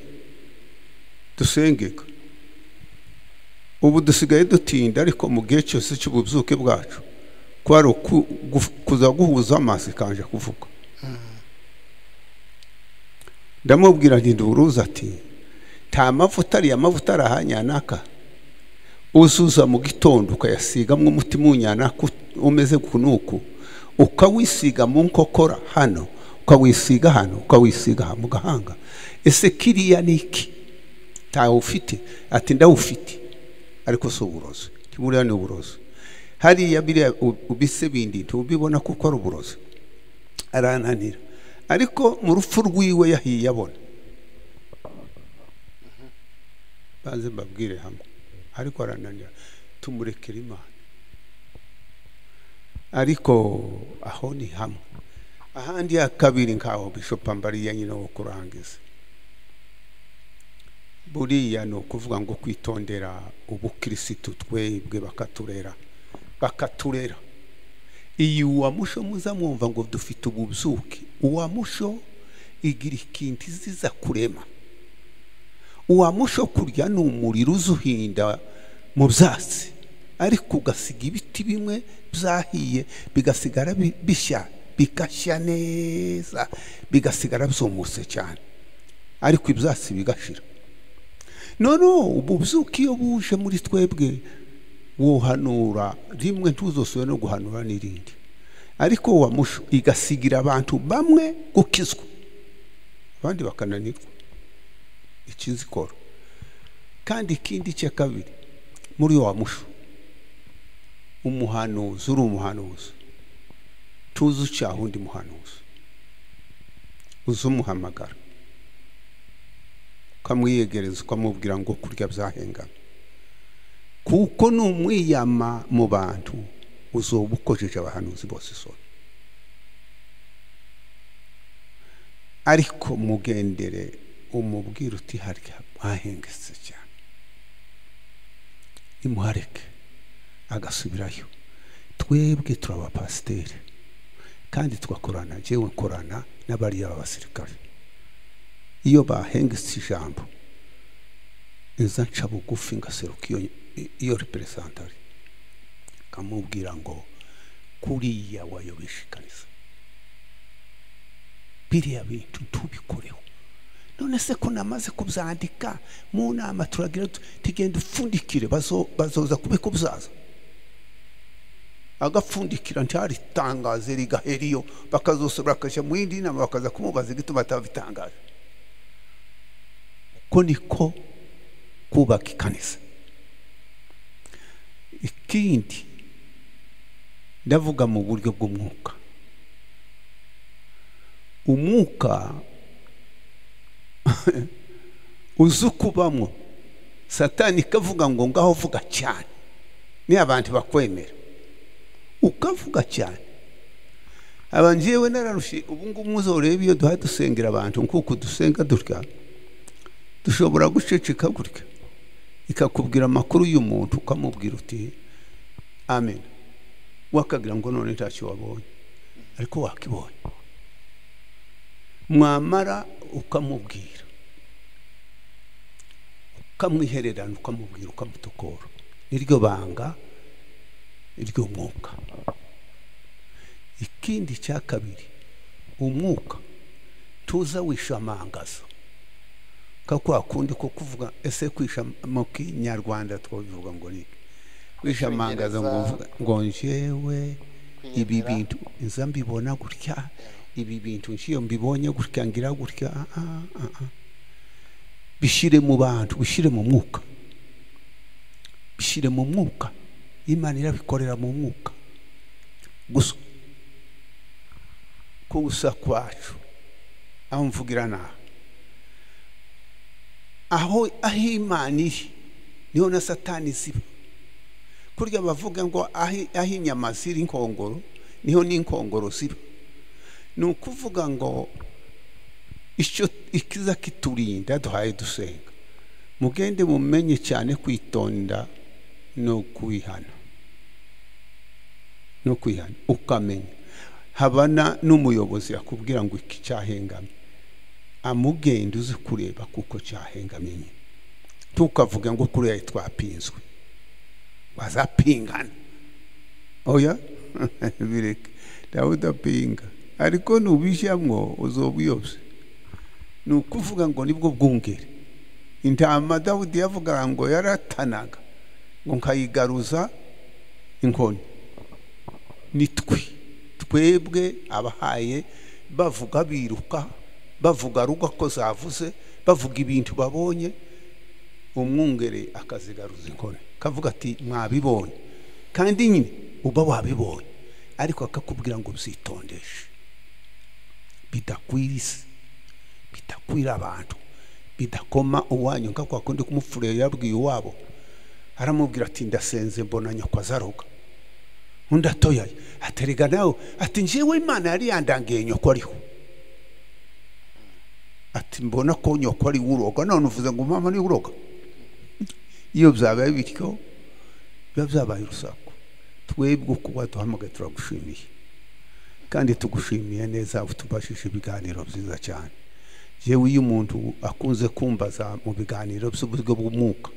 dusengeka ubu dusigaye dutinda, ariko mu gihe cyose cy'ububyuke bwacu kwari kuza guhuza amaso ikanje kuvuga. Ndamubwira nti nduruza, ati nta mavuta, ariya mavuta arahanyanaka uzuza mu gitondo ukayasigamo umutima unyanaka umeze kunuku, ukawisiga mu nkokora hano, ukawisiga hano, ukawisiga aha mu gahanga. Ese kiriya ni iki? Ntawufite? Ati ndawufite, ariko si uburozi. Buriya ni uburozi hariya, biriya ubise bindi ntubibona kuko ari uburozi. Arananira, ariko mu rupfu rwiwe yahiye abona. Banze mbabwire hamwe, ariko arananira, tumurekera Imana. Ariko aho ni hamwe. Ahandi ya kabiri, nkaho Bishop ambariye nyine wo kurangiza, buriya ni ukuvuga ngo kwitondera ubukirisitu. Twebwe bakaturera iyi uwamusho, muza mwumva ngo dufite ububyuke. Uwamusho igira ikintu iziza kurema. Uwamusho kurya ni umuriro uzuhinda mu byatsi, ariko ugasiga ibiti bimwe byahiye bigasigara bishya, bigashya neza, bigasigara byumutse cyane, ariko ibyatsi bigashira. Noneho ububyuke iyo buje muri twebwe, wohanura rimwe ntuzosubire no guhanura n'irindi. Ariko wamusho igasigira abantu bamwe gukizwa, abandi bakananirwa ikizikora. Kandi ikindi cya kabiri, muri wa musho, umuhanuzi, uri umuhanuzi, tuzi ucyaha undi muhanuzi, uzi umuhamagara ukamwiyegereza, ukamubwira ngo kurya byahengana, kuko numwiyama mu bantu uzoba ukojeje abahanuzi bose isoni. Ariko mugendere, umubwira uti harya mwahengetse cyane, nimuhareke, agasubirayo. Twebwe turabapasiteri kandi tugakorana, jewe nkorana n'abariya b'abasirikare. Iyo bahengetse ijambo, iza nca bugufi ngaseruka iyo representari, kamubwira ngo kuriya wayobesha ikanisa, biriya bintu ntubikoreho. None se ko namaze kubyandika mu nama, turagira tugenda upfundikire, bazoza kubikubyaza. Agapfundikira, ntaritangaze, rigahera iyo, bakazosubira bakajya mu yindi nama, bakaza kumubaza igituma atabitangaje. Uko niko kubaka ikanisa. Ikindi ndavuga mu buryo bw'umwuka, umwuka uzi ukubamo, Satani ikavuga ngo ngaho vuga cyane ni abantu bakwemera, ukavuga cyane. Aba njyewe nararushe. Ubu ngubu muzoreba iyo duhaye dusengera abantu, nkuko dusenga dutya, dushobora guceceka gutya, ikakubwira amakuru y'umuntu, ukamubwira uti amen, wakagira ngo none ntacyo wabonye, ariko wakibonye. Mwamara ukamubwira, ukamwihererana, ukamubwira, ukamutokora. Niryo banga ry'umwuka. Ikindi cya kabiri, umwuka tuza wishamangaza ka kwa kundi ko kuvuga. Ese kwisha mu Kinyarwanda twabivuga ngo ni kwishamangaza, ngo mvuga ngo njyewe ibi bintu nza mbibona gutya, ibi bintu nshiyo mbibonye gutya, ngira gutya. Ah, ah, ah, ah. Bishyire mu bantu, bishyire mu mwuka, bishyire mu mwuka. Imana irabikorera mu mwuka gusa kusa kwacu aho mvugira naha aho Imana iri niho na Satani ziba. Kurya bavuga ngo aho inyama ziri inkongoro niho n'inkongoro ziba. Ni ukuvuga ngo icyo ikiza kiturinda duhaye dusenga, mugende mumenye cyane kwitonda no kwihana, no kwihana ukamenya. Habana n'umuyobozi akubwira ngo iki cyahengamye, amugenda uzi kureba kuko cyahengamye nyine. Tukavuga ngo kuriya twapinzwe, bazapingana. Oya bireke, Dawudi apinga, ariko nubishyamwo uzobuyobye. Ni ukuvuga ngo nibwo bwungere. Intama Dawudi yavuga ngo yaratanaga ngo nkayigaruza inkoni. Nitwe twebwe abahaye bavuga biruka, bavuga ruga ko zavuze, bavuga ibintu babonye, umwungere akazigaruza inkoni, kavuga ati mwabibonye. Kandi nyine uba wabibonye, ariko akakubwira ngo byitondeshe, bidakwira isi, bidakwira abantu, bidakoma uwanyu. Nka kwa kundi kumupfureye yabwiye uwabo, aramubwira ati ndasenze mbona nyoko azaroga. Undi atoyaye aterega nawe ati njyewe Imana yari yandangiye nyoko ariho, ati mbona ko nyoko ari uroga, none uvuze ngo mama ni uroga. Iyo byabaye bityo biba byabaye urusaku. Twebwe uko waduhamagaye turagushimiye, kandi tugushimiye neza, utubashije ibiganiro byiza cyane. Yewe iyo umuntu akunze kumbaza mu biganiro by'uburyo bw'umwuka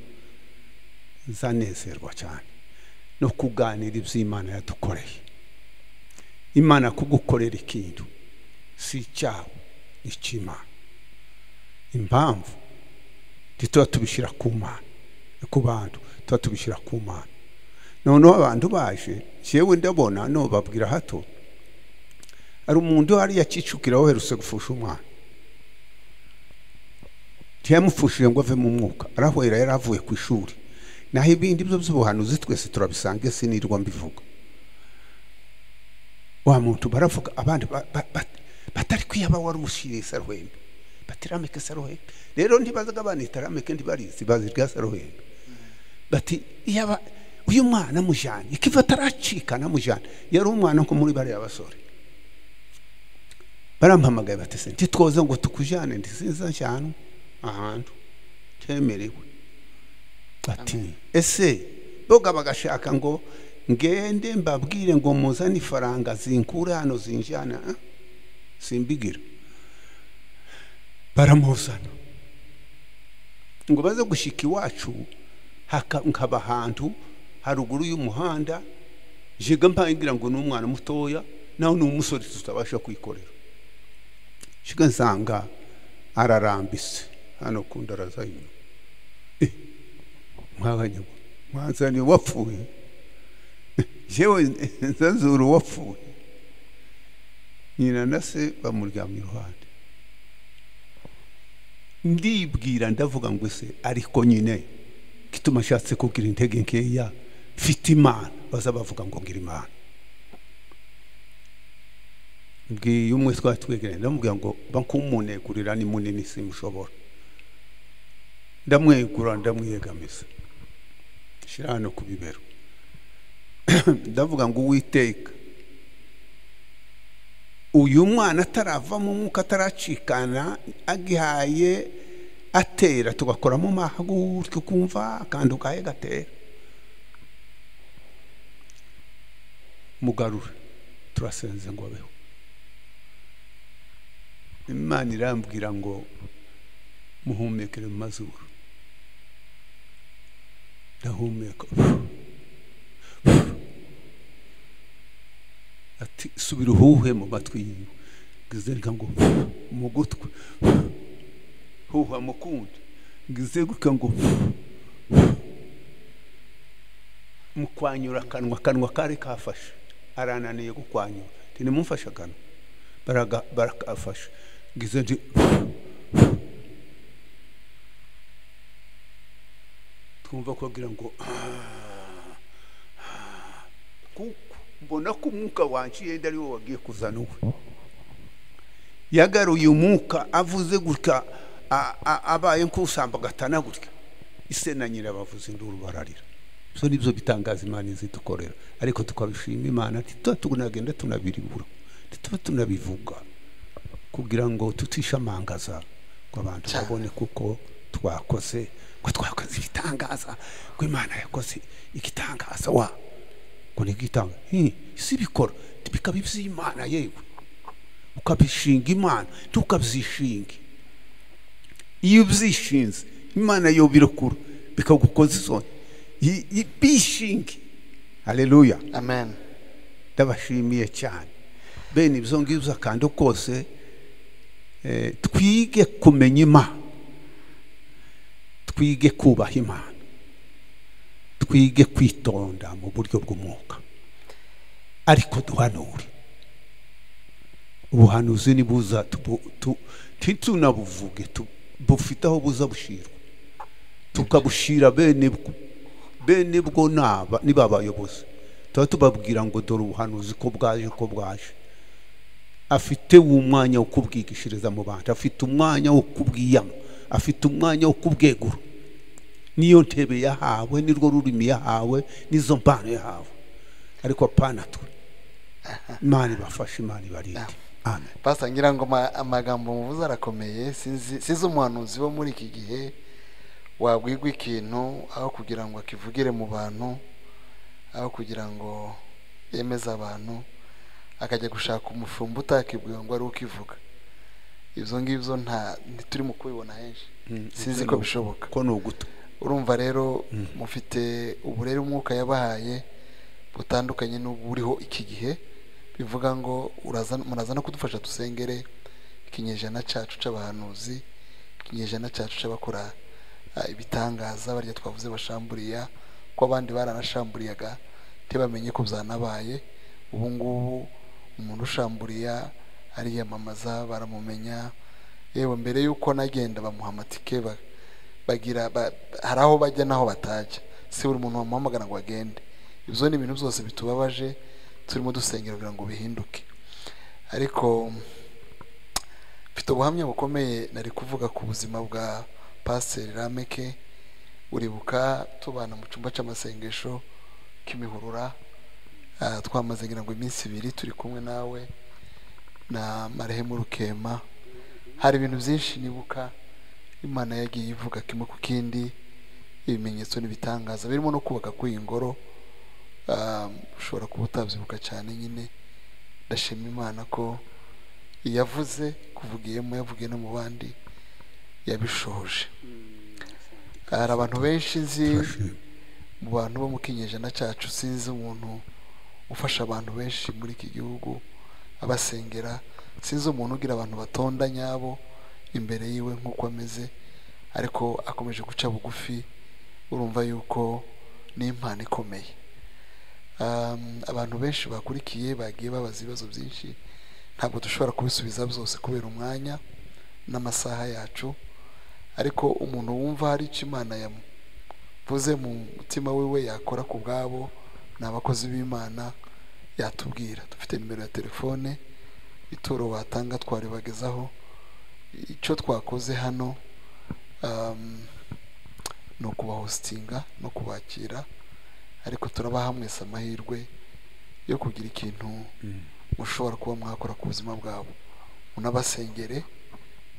nzanezerwa cyane no kuganira iby'Imana yadukoreye. Imana kugukorera ikintu si icyawe, ni icy'Imana. Impamvu ntituba tubishyira ku Mana, ku bantu tuba tubishyira ku Mana. Noneho abantu baje, yewe ndabona no babwira hato, ari umuntu hariya Kicukiro woherutse gufusha umwana. Ntiyamufushije ngo ave mu mwuka, arahwera yari avuye ku ishuri. Naho ibindi byo by'ubuhanuzi twese turabisanga, sinirwa mbivuga. Wa muntu baravuga abandi batari kwiyaba wari ushiriye Saruhembe, batirameke Saruhembe. Rero ntibazaga banitarameke, ntibarizi bazi rya Saruhembe. Bati iyaba uyu mwana mujanye ikiva ataracika namujanye, yari umwana nko muri bariya basore. Barampamagaye bati se ntitwoze ngo tukujane, ndisinza cyane ahantu temerewe. Ati ese boga bagashaka ngo ngende mbabwire ngo muzane ifaranga zinkure hano zinjana, simbigira. Baramuzana ngo baze gushika iwacu, nkaba ahantu haruguru y'umuhanda, jiga mpangira ngo ni umwana mutoya naho ni umusore tutabasha kwikorera. Shiga nsanga ararambise hano ku ndaraza inyuma. Mwabanyabo mwanzani wapfuye, jewe nzazuru wapfuye. Nyina na se bamuryamye iruhande. Ndibwira ndavuga ngo se ariko nyine gituma ashatse kugira intege nkeya, mfite Imana, baza bavuga ngo ngira Imana. Mbwiye umwe twari twegeranye, ndamubwira ngo bankumunegurira ni munini simushobora. Ndamwegura ndamwiyegamiza, shyira hano ku bibero. Ndavuga ngo Uwiteka, uyu mwana atarava mu mwuka, ataracikana, agihaye atera, tugakoramo mahagurutse ukumva kandi ugaye gatera, mugarure turasenze ngo abeho. Imana irambwira ngo muhumekere mu mazuru. Ndahumeka. Ati subira uhuhe mu matwi yiwe, ngize ngo mu gutwi, huha mu kundi, ngize ngo mukwanyura akanwa, akanwa kari kafashe, arananiye gukwanyura, ntimumfashe akanwa, barakafashe, ngize nti twumva kubabwira ngo Kuko mbona ko umwuka wanje yenda ari wo wagiye kuzana uwe. Yagaruye umwuka avuze gutya, abaye nk'usamba gatana gutya, ise na nyina bavuze induru bararira. So nibyo bitangaza Imana izidukorera, ariko tukabishima Imana, ntituba tunagenda tunabiribura, ntituba tunabivuga kugira ngo tutishamangaza ngo abantu babone kuko twakoze, ko twakoze ibitangaza, ko Imana yakoze igitangaza wa ngo ni igitanga. Isi bikora bikaba iby'Imana, yewe ukabishinga Imana, ntukabyishinge. Iyo ubyishinze Imana yo birekura bikagukoza isoni. Bishinge. Haleluya, amen. Ndabashimiye cyane bene ibyo ngibyo. Kandi kose twige kumenya Imana, twige kubaha Imana, twige kwitonda mu buryo bw'umwuka, ariko duhanure. Ubuhanuzi nibuza ntitunabuvuge, bufite aho buza bushirwa, tukabushira bene bwo. Bene bwo naba niba abayobozi tuba tubabwira ngo dore ubuhanuzi ko bwaje, ko bwaje. Afite umwanya wo kubwigishiriza mu bantu, afite umwanya wo kubwiyama, afite umwanya wo kubwegura. Niyo ntebe yahawe, nirwo rurimi yahawe, nizo mpano yahawe, ariko apana twe. Imana ibafashe, Imana ibarinde. Amen. Pastor, ngira ngo amagambo muvuze arakomeye. Sinzi umuhanuzi wo muri iki gihe wabwirwa ikintu aho kugira ngo akivugire mu bantu, aho kugira ngo yemeze abantu, akajya gushaka umushumba utakibwiwe ngo ari ukivuga. Ibyo ngibyo nta ntituri mu kubibona henshi, sinzi ko bishoboka. Ko ni uguto. Urumva rero mufite uburere umwuka yabahaye butandukanye n'uburiho iki gihe, bivuga ngo muraza no kudufasha dusengere ikinyejana cyacu c'abahanuzi, ikinyejana cyacu c'abakora ibitangaza, barya twavuze bashamburiya, ko abandi baranashamburiyaga ntibamenye ko byanabaye. Ubu ngubu umuntu ushamburiya ariyamamaza, baramumenya. Yewe mbere yuko nagenda bamuha amatike, bagira hari aho bajya naho batajya, si buri muntu bamuhamagara ngo agende. Ibyo ni ibintu byose bitubabaje, turimo dusengera kugira ngo bihinduke. Ariko mfite ubuhamya bukomeye nari kuvuga ku buzima bwa Pastor Rameke. Uribuka tubana mu cyumba cy'amasengesho Kimihurura, twamaze ngira ngo iminsi ibiri turi kumwe nawe na Marehemu Rukema. Hari ibintu byinshi nibuka Imana yagiye ivuga kimwe ku kindi, ibimenyetso n'ibitangaza birimo no kubaka kw'iyi ngoro. Ushobora kuba utabyibuka cyane nyine. Ndashima Imana ko yavuze kuvugiyemo, yavugiye no mu bandi, yabishoje. Hari abantu benshi nzi mu bantu bo mu kinyejana cyacu, sinzi umuntu ufasha abantu benshi muri iki gihugu abasengera, sinzi umuntu ugira abantu batonda nyabo imbere yiwe nk'uko ameze, ariko akomeje guca bugufi. Urumva yuko ni impano ikomeye. Abantu benshi bakurikiye bagiye babaza ibibazo byinshi, ntabwo dushobora kubisubiza byose kubera umwanya n'amasaha yacu, ariko umuntu wumva hari icyo Imana yamuvuze mu mutima wiwe yakora ku bwabo ni abakozi b'Imana, yatubwira. Dufite nimero ya telefone, ituro batanga twaribagezaho. Icyo twakoze hano ni ukubahostinga no kubakira, ariko turabaha mwese amahirwe yo kugira ikintu mushobora kuba mwakora ku buzima bwabo. Unabasengere,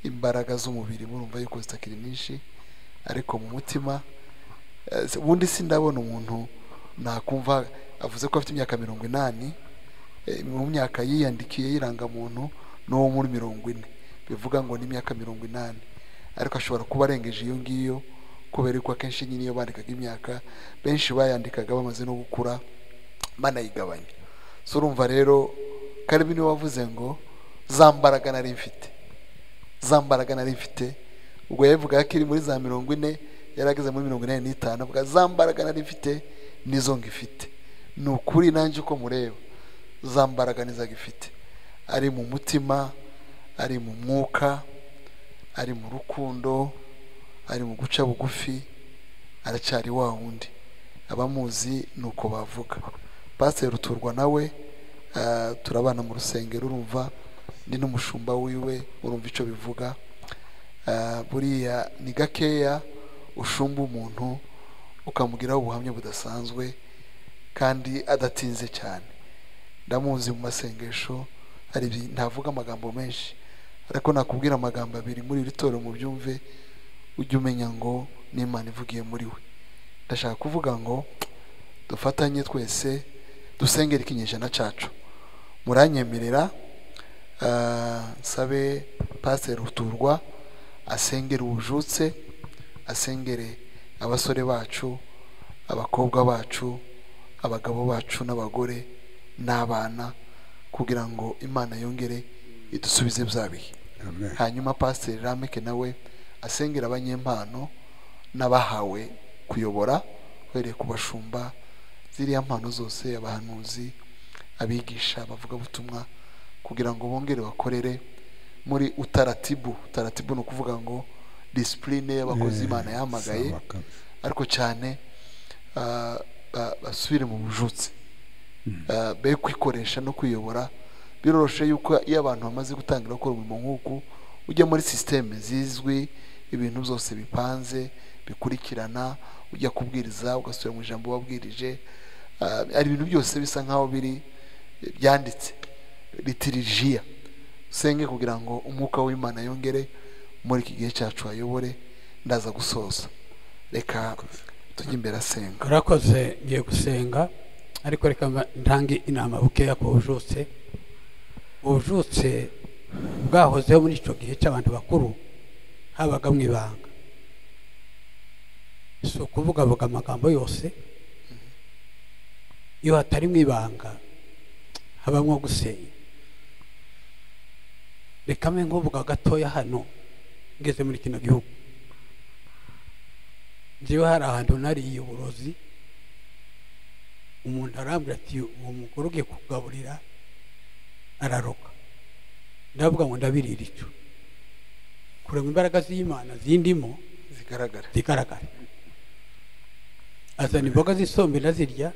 imbaraga z'umubiri murumva yuko zitakiri nyinshi, ariko mu mutima ubundi sindabona umuntu nakumva avuze ko afite imyaka 80, mu myaka yiyandikiye y'irangamuntu n'uwo muri 40, bivuga ngo ni imyaka 80, ariko ashobora kuba arengeje iyo ngiyo, kubera ko akenshi nyine iyo bandikaga imyaka benshi bayandikaga bamaze no gukura banayigabanya. So urumva rero Karibi niwe wavuze ngo za mbaraga nari mfite, za mbaraga nari mfite. Ubwo yavuga ko iri muri za 40, yarageze muri 45, avuga za mbaraga nari mfite nizo ngifite. Ni ukuri nanjye uko mureba za mbaraga nizo agifite, ari mu mutima, ari mu mwuka, ari mu rukundo, ari mu guca bugufi, aracyari wa wundi. Abamuzi nuko bavuga. Pasiteri Ruturwa nawe turabana mu rusengero, urumva ni n'umushumba wiwe, urumva icyo bivuga. Buriya ni gakeya ushumba umuntu ukamugiraho ubuhamya budasanzwe kandi adatinze cyane. Ndamuzi mu masengesho, hari ntavuga amagambo menshi, ariko nakubwira amagambo abiri muri iri torero mu byumve, ujye umenya ngo n'Imana ivugiye muri we. Ndashaka kuvuga ngo dufatanye twese dusengere ikinyejana cyacu. Muranyemerera nsabe Pasiteri Ruturwa asengere ubujutse, asengere abasore bacu, abakobwa bacu, abagabo bacu n'abagore n'abana, kugira ngo Imana yongere idusubize bya bihe. Hanyuma Pasiteri Rameke nawe asengera abanyempano n'abahawe kuyobora, uhereye ku bashumba, ziriya mpano zose, abahanuzi, abigisha, abavugabutumwa, kugira ngo bongere bakorere muri utaratibu. Utaratibu ni ukuvuga ngo disipurine y'abakozi Imana yahamagaye, ariko cyane basubire mu bujutse, be kwikoresha no kwiyobora. Biroroshe yuko iyo abantu bamaze gutangira gukora umurimo nk'uku, ujya muri sisiteme zizwi, ibintu byose bipanze bikurikirana, ujya kubwiriza ugasubira mu ijambo wabwirije, ari ibintu byose bisa nkaho biri byanditse litirijiya. Usenge kugira ngo umwuka w'Imana yongere muri iki gihe cyacu ayobore. Ndaza gusoza, reka tujye imbere asenga. Urakoze, ngiye gusenga, ariko reka ntange inama bukeya ku bujutse. Ubujutse bwahozeho muri icyo gihe cy'abantu bakuru, habaga mu ibanga, si ukuvugavuga amagambo yose. Iyo hatari mu ibanga habamo gusenya. Reka mbe nkuvuga gatoya hano ngeze muri kino gihugu. Njyewe hari ahantu nariye uburozi, umuntu arambwira ati uwo mugore ugiye kugaburira araroka. Ndavuga ngo ndabirira icyo, kureba imbaraga z'Imana zindimo zigaragara. Azana imboga z'isombe ndazirya.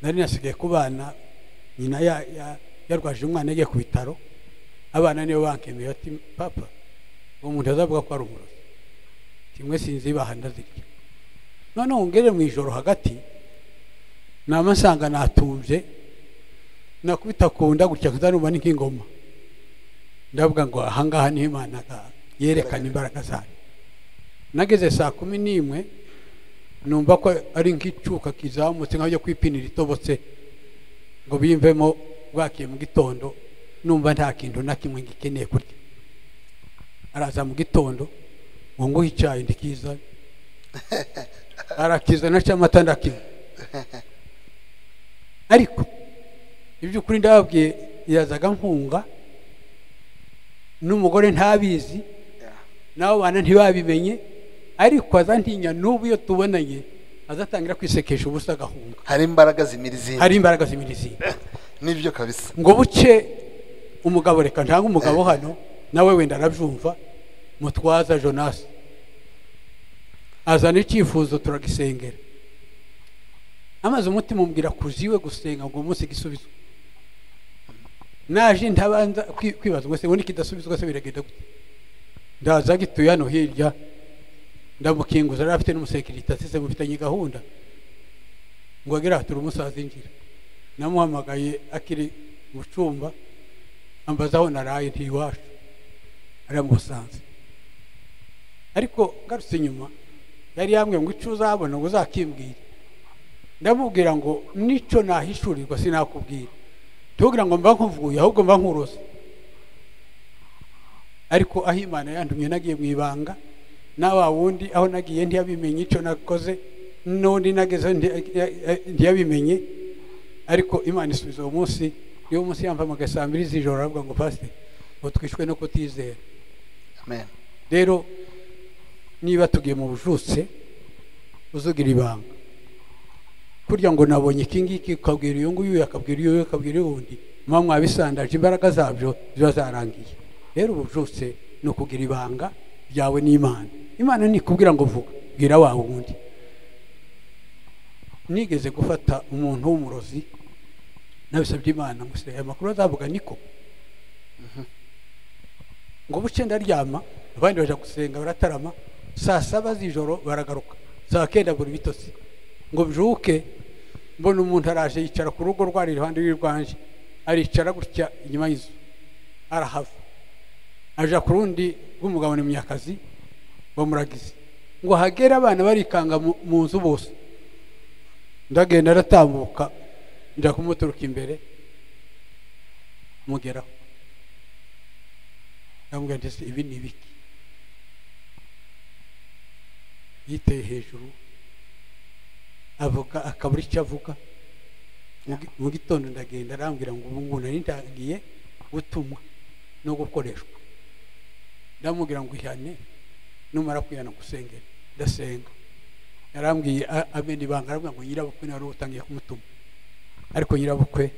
Nari nasigaye ku bana, nyina yarwaje umwana yagiye ku bitaro, abana niyo bankemeye ati papa uwo muntu azavuga ko ari umurozi, kimwe sinzi baha ndazirya. Noneho ngere mu ijoro hagati nama nsanga natumbye, nakubita ku nda gutya kuzanumva ni nk'ingoma. Ndavuga ngo ahangaha ni Imana yerekana imbaraga zayo. Nageze saa 11 numva ko ari nk'icuka kizamutse nk'aho kwipinira itobotse ngo bimvemo bwakiye mu gitondo, numva nta kintu na kimwe ngikeneye kurya. Araza mu gitondo ngo nguhe icyayi ndikiza, arakizana cy'amata ndakimwe. Ariko iby'ukuri ndababwiye, yazaga nkunga n'umugore ntabizi, nabo bana ntibabimenye, ariko aza ntinya. N'ubu iyo tubonanye azatangira kwisekesha ubusa agahunga. Hari imbaraga zimira izindi, hari imbaraga zimira izindi. Nibyo kabisa. Ngo buce umugabo, reka ntanga umugabo hano nawe wenda arabyumva, Mutwaza Jonas azana icyifuzo turagisengera. Amaze umutima umbwira kuziwe gusenga ngo umunsi gisubizwe. Naje ntabanza kwibaza ngo se ngo nikidasubizwa se biragenda gute. Ndaza gituye hano hirya, ndamukinguza, yari afite n'umusekirite, ati mufitanye gahunda ngo agere aha turi umusaza injira. Namuhamagaye akiri mu cyumba, ambaza aho naraye, ntiwacu ari mu Busanza. Ariko ngarutse inyuma yari yambwiye ngo icyo uzabona ngo uzakimbwire. Ndamubwira ngo nicyo nahishurirwa sinakubwira, ntubwira ngo mba nkuvuye, ahubwo mba nkuroze. Ariko aho Imana yantumye nagiye mu ibanga, na wa wundi aho nagiye ntiyabimenye icyo nakoze, n'undi nageze ntiyabimenye. Ariko Imana isubiza uwo munsi. Niwo munsi yampamagaye saa 2 z'ijoro, aravuga ngo pasiteri ngo twishwe no kutizera. Amen. Rero niba tugiye mu bujutse, uzugira ibanga. Kurya ngo nabonye iki ngiki, ukabwira uyu nguyu, akabwira uyu, akabwira uwundi, muba mwabisandaje, imbaraga zabyo ziba zarangiye. Rero ubujutse ni ukugira ibanga ryawe n'Imana. Imana nikubwira ngo vuga, bwira wa wundi. Nigeze gufata umuntu w'umurozi. Nabisabye Imana ngo se aya makuru azavuga niko. Ngo buce ndaryama, abandi baja gusenga baratarama, saa 7 z'ijoro baragaruka, saa 9 buri bitotsi. Ngo mbyuke mbona umuntu araje yicara ku rugo rwari iruhande rw'irwanje, aricara gutya inyuma y'inzu, arahava aja ku rundi rw'umugabo ni Munyakazi bamuragize. Ngo hagera abana barikanga mu nzu bose. Ndagenda aratambuka nja kumuturuka imbere mugeraho, ndamubwira nti ibi ni ibiki? Yiteye hejuru avuga akabura icyo avuga. Mu gitondo ndagenda arambwira ngo ubu ngubu nari ntangiye gutumwa no gukoreshwa. Ndamubwira ngo ihane, numara kwihana gusengera. Ndasenga, yarambwiye amena ibanga, arambwira ngo nyirabukwe nawe utangiye kumutuma. Ariko nyirabukwe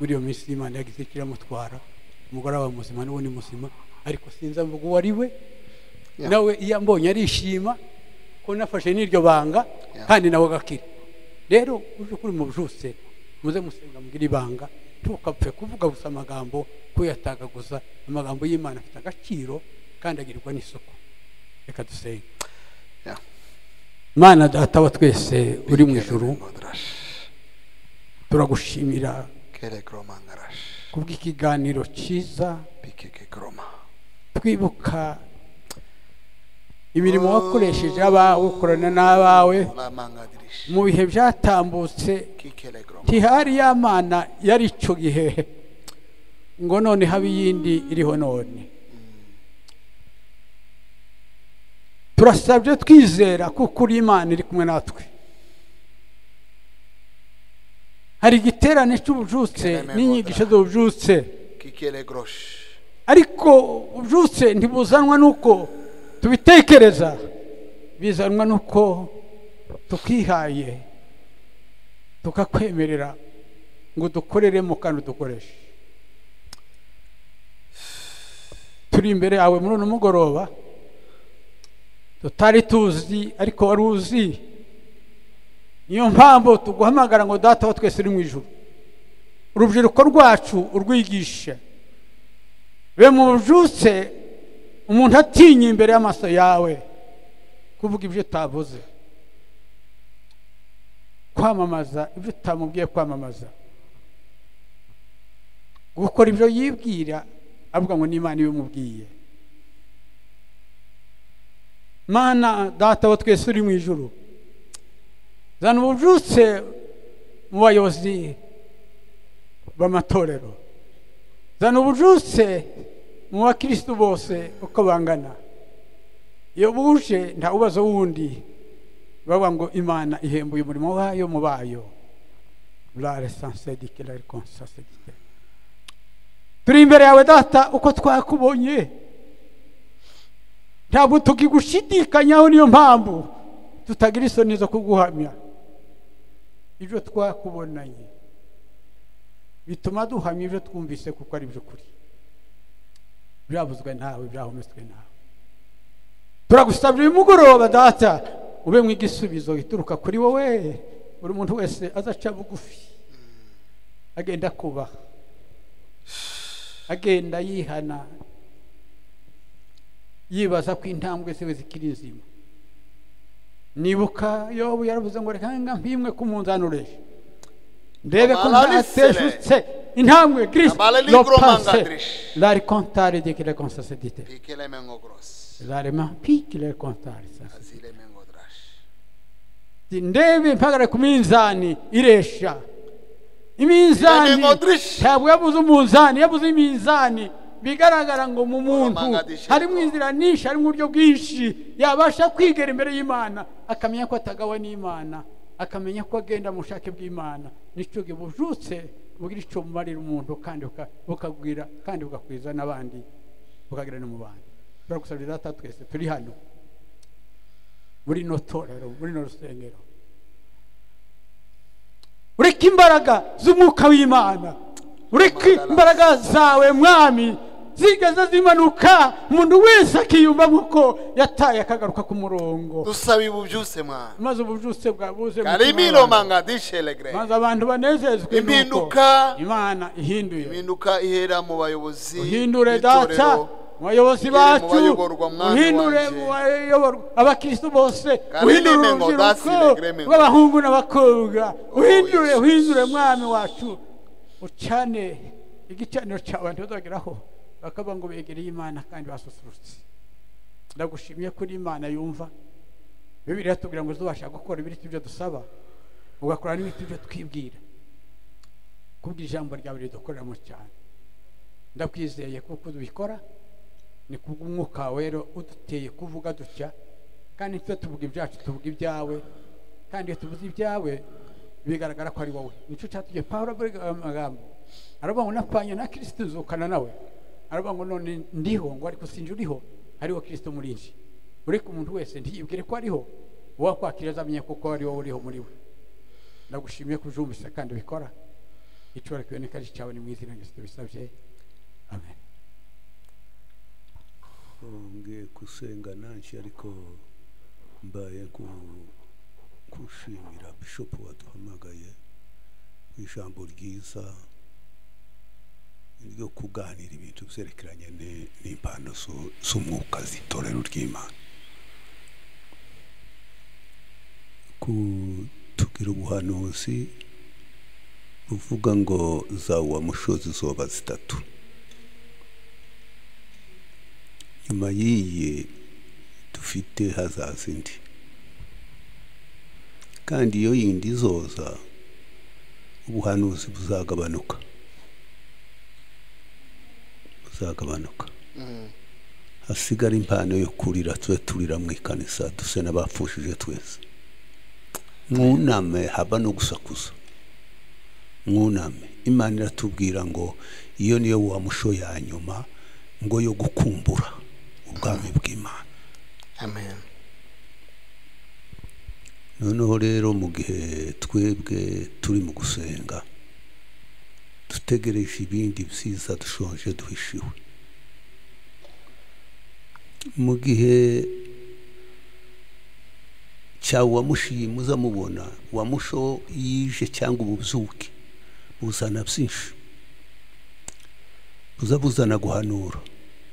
muri iyo minsi Imana yagize ikiramutwara, umugore aba muzima n'uwo ni muzima, ariko sinzi mvuga uwo ari we. Nawe iyo ambonye arishima ko nafashe n'iryo banga, kandi nawe agakira. Rero uje kuri mu bujuse muze musenga mugira ibanga, ntukapfe kuvuga gusa amagambo kuyatagaguza. Amagambo y'Imana afite agaciro kandi agirirwa n'isuku. Reka dusenge. Mana Data wa twese uri mu ijuru, turagushimira kubw'ikiganiro cyiza, twibuka imirimo wakoresheje abawe, ukorana n'abawe mu bihe byatambutse. Ntihari ya Mana yari icyo gihe ngo none habe iyindi iriho none. Turasabye twizera kuko uri Imana iri kumwe natwe. Hari igiterane cy'ubujutse n'inyigisho z'ubujutse, ariko ubujutse ntibuzanwa nuko tubitekereza, bizanwa nuko tukihaye tukakwemerera ngo dukoreremo kandi dukoreshe. Turi imbere yawe muri uno mugoroba tutari tuzi, ariko wari uzi. Niyo mpamvu tuguhamagara ngo Data wa twese uri mu ijuru, urubyiruko rwacu urwigishe be mu bujutse, umuntu atinya imbere y'amaso yawe kuvuga ibyo utavuze, kwamamaza ibyo utamubwiye kwamamaza, gukora ibyo yibwira avuga ngo n'Imana ibimubwiye. Mana Data wa twese uri mu ijuru, zana ubujutse mu bayobozi b'amatorero, zana ubujutse mu bakristo bose uko bangana. Iyo buje nta ubazo wundi, bavuga ngo Imana ihembuye umurimo wayo mu bayo. Turi imbere yawe Data uko twakubonye, ntabwo tukigushidikanyaho. Niyo mpamvu tutagira isoni zo kuguhamya. Ibyo twakubonanye bituma duhamya ibyo twumvise kuko ari by'ukuri, byavuzwe nawe, byahumetswe nawe. Turagusabye uyu mugoroba Data ube mu igisubizo gituruka kuri wowe. Buri muntu wese azaca bugufi, agenda kubaha, agenda yihana, yibaza ko intambwe ziwe zikiri nzima. Nibuka Yobu yaravuze ngo reka mpimwe ku munzani uresha, ndebe ko ntateshutse intambwe. Kristo la ricontare di che le consasedite la rema piccole contare ndebe mpagara ku minzani iresha. Iminzani ntabwo yabuze umunzani, yabuze iminzani. Bigaragara ngo mu muntu harimo inzira nyinshi, harimo uburyo bwinshi yabasha kwigera imbere y'Imana, akamenya ko atagawe n'Imana, akamenya ko agenda mu bushake bw'Imana. Nicyo bujutse bugira icyo bumarira umuntu, kandi bukagwira kandi bugakwiza n'abandi, bukagira no mu bandi. Turagusabye Data twese turi hano muri no torero, muri no rusengero, ureke imbaraga z'umwuka w'Imana, ureke imbaraga zawe Mwami zigeze zimanuka, umuntu wese akiyumva nkuko yataye akagaruka ku murongo. Dusaba ububyutse mwana, maze ububyutse bwabuze karimiro manga dishelegre, maze abantu banezezwe impinduka Imana ihinduye. Impinduka ihera mu bayobozi. Uhindure data bayobozi bacu, uhindure abakristo bose, uhindure urubyiruko rw'abahungu n'abakobwa, uhindure, uhindure mwami wacu, ucane igicaniro cy'abantu bazageraho bakaba ngo begereye Imana kandi basusurutse. Ndagushimiye kuri Imana yumva. Bibiliya tubwira ngo uzubasha gukora ibiri ibyo dusaba, ugakora n'ibiti ibyo twibwira, kubwira ijambo ryawe ridukoreramo cyane. Ndakwizeye kuko ubikora, ni kubw'umwuka wera uduteye kuvuga dutya, kandi twe tuvuga ibyacu tuvuga ibyawe, kandi iyo tuvuze ibyawe bigaragara ko ari wowe. Nicyo cyatumye Pawulo avuga amagambo aravuga ngo napfanye na Kristo nzukana nawe, aravuga ngo none ndiho ngo ariko sinje uriho, hariho Kristo muri nje. Ureka umuntu wese ntiyibwire ko ariho, uwakwakira azamenye kuko ari wowe uriho muri we. Ndagushimiye ko ujumvise kandi ubikora. Icyubahiro kiboneka ari cyawe, ni mu izina rya Yesu tubisabye, amen. Ngiye gusenga nanjye, ariko mbaye kushimira Bishop waduhamagaye ijambo ryiza ryo kuganira ibintu byerekeranye n'impano z'umwuka z'itorero ry'Imana, kutugira ubuhanuzi buvuga ngo za uwamushozi zoba zitatu. Nyuma y'iyi dufite hazaza indi, kandi iyo yindi izoza ubuhanuzi buzagabanuka, buzagabanuka. Hasigara impano yo kurira, tube turira mu ikanisa duse n'abapfushije twese. Mwuname haba no gusakuza, mwuname. Imana iratubwira ngo iyo niyo wa musho ya nyuma ngo yo gukumbura ubwami bw'Imana. Amen. Noneho rero mu gihe twebwe turi mu gusenga dutegereje ibindi byiza dushonje duhishiwe, mu gihe cya wamushiye muzamubona wamusho yije cyangwa ububyuke buzana byinshi, buzana guhanura,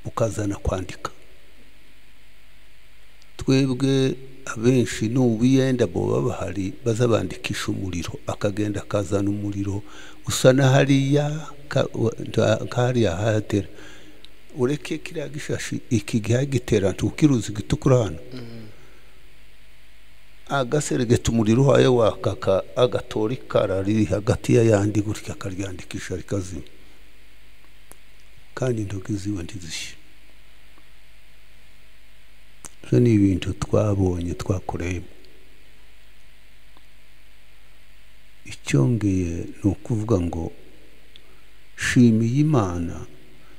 bukazana kwandika. Twebwe abenshi n'ubiyenda bo bahari bazabandikisha umuriro, akagenda akazana umuriro usa na hariya kariya hatera, ureke kiriya gishashi iki gitera ntukiruzi gitukura hano, agaseregeta umuriro wayo wakaka, agatora ikara riri hagati y'ayandi gutya akaryandikisha rikazima, kandi intoki ziwe ntizishye. Ibyo ni ibintu twabonye twakoreyemo. Icyongeye ni ukuvuga ngo shimiye Imana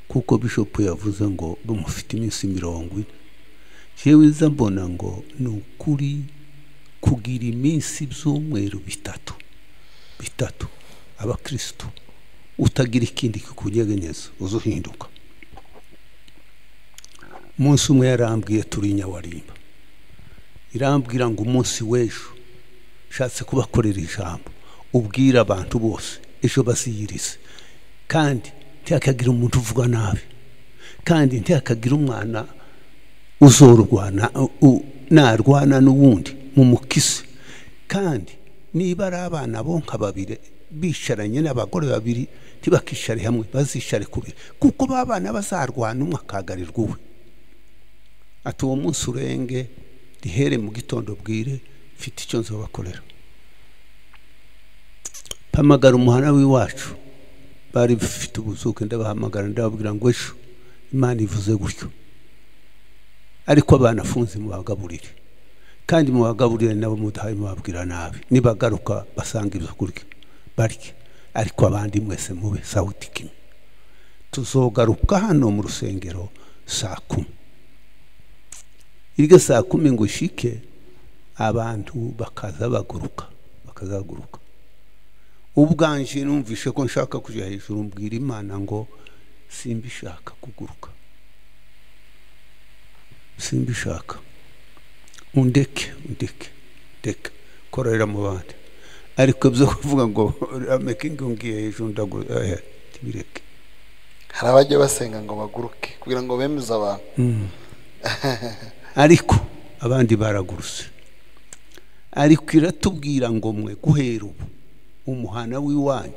kuko Bishop yavuze ngo bamufite iminsi 40. Jewe nza mbona ngo ni ukuri kugira iminsi by'umweru bitatu bitatu abakristo utagira ikindi kikunyeganyeza uzuhinduka. Umunsi umwe yarambwiye turi Nyawarimba, irambwira ngo umunsi w'ejo nshatse kubakorera ijambo, ubwira abantu bose ejo baziyirize, kandi ntihakagira umuntu uvuga nabi, kandi ntihakagira umwana uzorwana narwana n'uwundi mumukise, kandi niba ari abana bonka babiri bicaranye n'abagore babiri ntibakicare hamwe, bazicare kubiri, kuko babana bazarwana umwe akagarirwa uwe. Ati uwo munsi urenge rihere mu gitondo bwire mfite icyo nzobakorera. Mpamagara umuhana w'iwacu bari bafite ubuzuke, ndabahamagara ndababwira ngo ejo Imana ivuze gutyo, ariko abana afunze mubagaburire, kandi mubagaburire nabo mudahaye mubabwira nabi, nibagaruka basanga ibyo kurya barye, ariko abandi mwese mube sauti kimwe. Tuzogaruka hano mu rusengero saa 10. Iryo saa 10 ngo ishike abantu bakaza baguruka, bakazaguruka. Ubwanje numvishe ko nshaka kuja hejuru, mbwira Imana ngo Simbishaka kuguruka, simbishaka, undeke undeke ndeka korera mu bandi. Ariko byo kuvuga ngo making ngiye hejuru ndaguruka, tibireke. Hari abajya basenga ngo baguruke kugira ngo bemeze abantu. Ariko abandi baragurutse. Ariko iratubwira ngo mwe guhera ubu umuhana w'iwanyu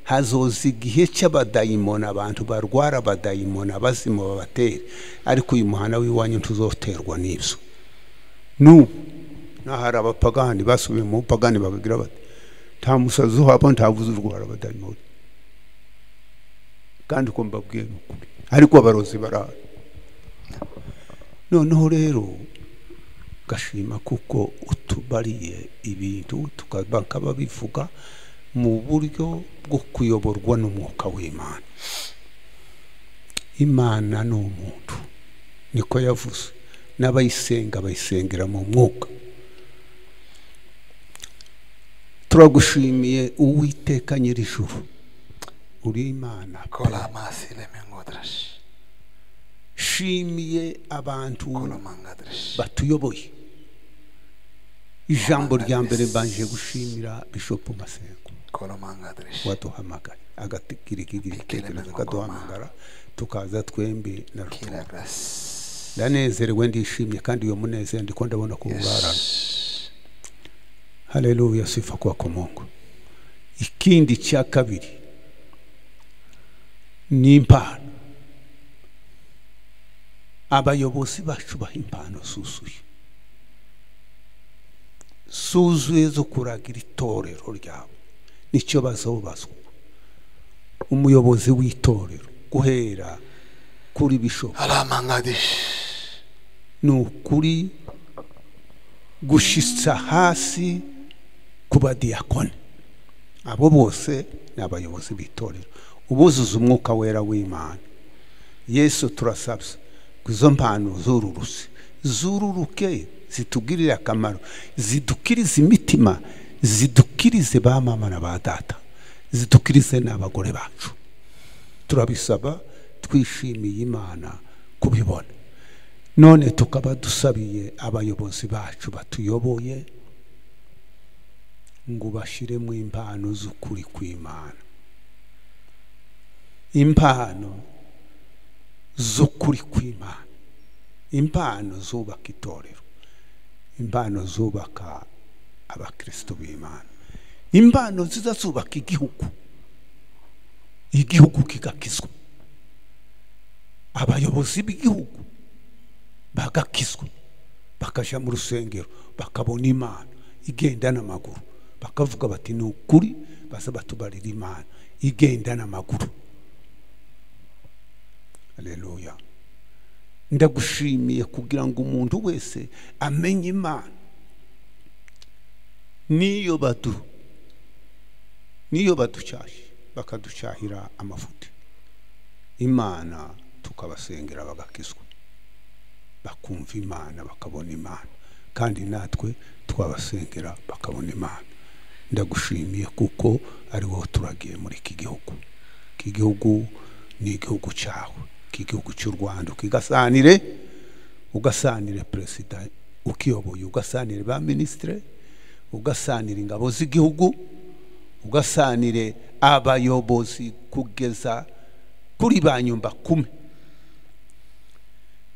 hazoza igihe cy'abadayimoni, abantu barwara abadayimoni, abazimu babatera, ariko uyu muhana w'iwanyu ntuzoterwa n'ibyo. N'ubu n'ahari abapagani basubiye mu bupagani bakagira bati nta musazi uhaba, ntabuze urwara abadayimoni. Kandi uko mbabwiye ni ukuri, ariko abarozi barahari. Noneho rero gashima kuko utubariye ibintu tukaba bivuga mu buryo bwo kuyoborwa n'umwuka w'Imana. Imana ni umuntu, niko yavuze, n'abayisenga bayisengera mu mwuka. Turagushimiye Uwiteka nyir'ijuru, uri Imana. Shimiye abantu batuyoboye. Ijambo rya mbere mbanje gushimira Bishop Masengo waduhamagaye, agagira igitekerezo akaduhamagara tukaza twembi na Rutura. Ndanezerewe, ndishimye, kandi uyo munezero ndiko ndabona ko urarana. Haleluya, sifa kwako Mungu. Ikindi cya kabiri ni impano. Abayobozi bacu baha impano zuzuye, zuzuye zo kuragira itorero ryabo. Nicyo bazobazwa umuyobozi w'itorero guhera kuri bishop ni ukuri gushitsa hasi ku badiyakoni. Abo bose ni abayobozi b'itorero, ubuzuza umwuka wera w'Imana. Yesu turasabye izo mpano zururuse, zururuke, zitugirire akamaro, zidukirize imitima, zidukirize ba mama na ba data, zidukirize n'abagore bacu. Turabisaba twishimiye Imana kubibona. None tukaba dusabiye abayobozi bacu batuyoboye ngo bashiremo impano z'ukuri kw'Imana, impano z'ukuri kw'Imana, impano zubaka itorero, impano zubaka abakristo b'Imana, impano zizazubaka igihugu, igihugu kigakizwa, abayobozi b'igihugu bagakizwa, bakaja mu rusengero bakabona Imana igenda n'amaguru, bakavuga bati ni ukuri, baza batubarira Imana igenda n'amaguru. Haleluya. Ndagushimiye kugira ngo umuntu wese amenye Imana. Niyo baducyashye bakaducyahira amafuti, Imana tukabasengera bagakizwa, bakumva Imana, bakabona Imana, kandi natwe twabasengera bakabona Imana. Ndagushimiye kuko ari wowe turagiye muri iki gihugu. Iki gihugu ni igihugu cyawe, iki gihugu cy'u Rwanda. Ukigasanire, ugasanire perezida ukiyoboye, ugasanire ba ministre, ugasanire ingabo z'igihugu, ugasanire abayobozi kugeza kuri ba nyumba kumi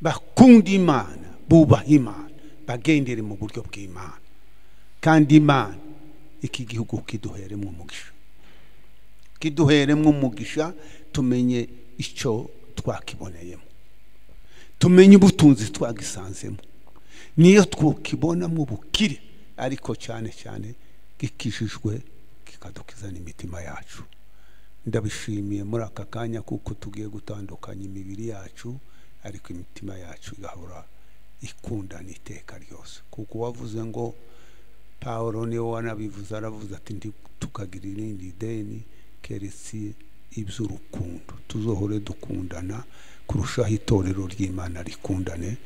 bakunda Imana, bubaha Imana, bagendere mu buryo bw'Imana. Kandi Imana iki gihugu kiduheremo umugisha, kiduheremo umugisha, tumenye icyo twakiboneyemo, tumenye ubutunzi twagisanzemo, niyo twokibonamo ubukire, ariko cyane cyane gikijijwe kikadukiza n'imitima yacu. Ndabishimiye muri aka kanya kuko tugiye gutandukanya imibiri yacu, ariko imitima yacu igahora ikundana iteka ryose. Kuko wavuze ngo Paulo niwe wanabivuze, aravuze ati ndi tukagira irindi deni keretse iby'urukundo. Tuzohore dukundana kurushaho, itorero ry'Imana rikundane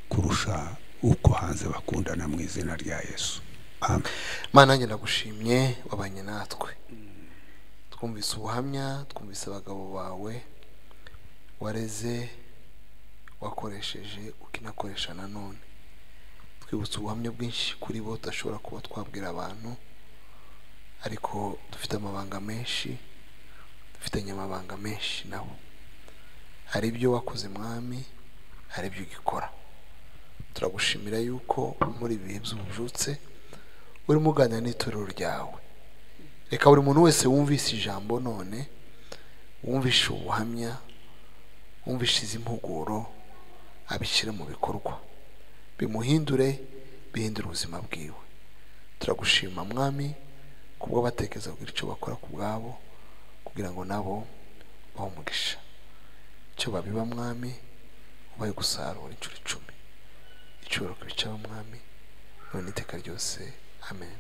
kurusha uko hanze bakundana, mu izina rya Yesu. Amen. Mana nanjye ndagushimye wabanye natwe, twumvise ubuhamya, twumvise abagabo bawe, Wareze, wakoresheje, ukinakoresha nanone. Twibutse ubuhamya bwinshi kuri bo tudashobora kuba twabwira abantu, ariko dufite amabanga menshi, dufitanye amabanga menshi nabo. Hari ibyo wakoze Mwami, hari ibyo ugikora. Turagushimira yuko muri ibi bihe by'ububyutse urimo uganira n'itorero ryawe. Reka buri muntu wese wumvise ijambo none, wumvishe ubuhamya, wumvishe izi mpuguro, abishyire mu bikorwa, bimuhindure, bihindure ubuzima bwiwe. Turagushima Mwami kubwo batekereza kugira icyo bakora ku bwabo, kugira ngo nabo bahe umugisha. Icyo babiba Mwami ubaye gusarura inshuro 10. Icyubahiro kibe icyawe Mwami, none iteka ryose. Amen.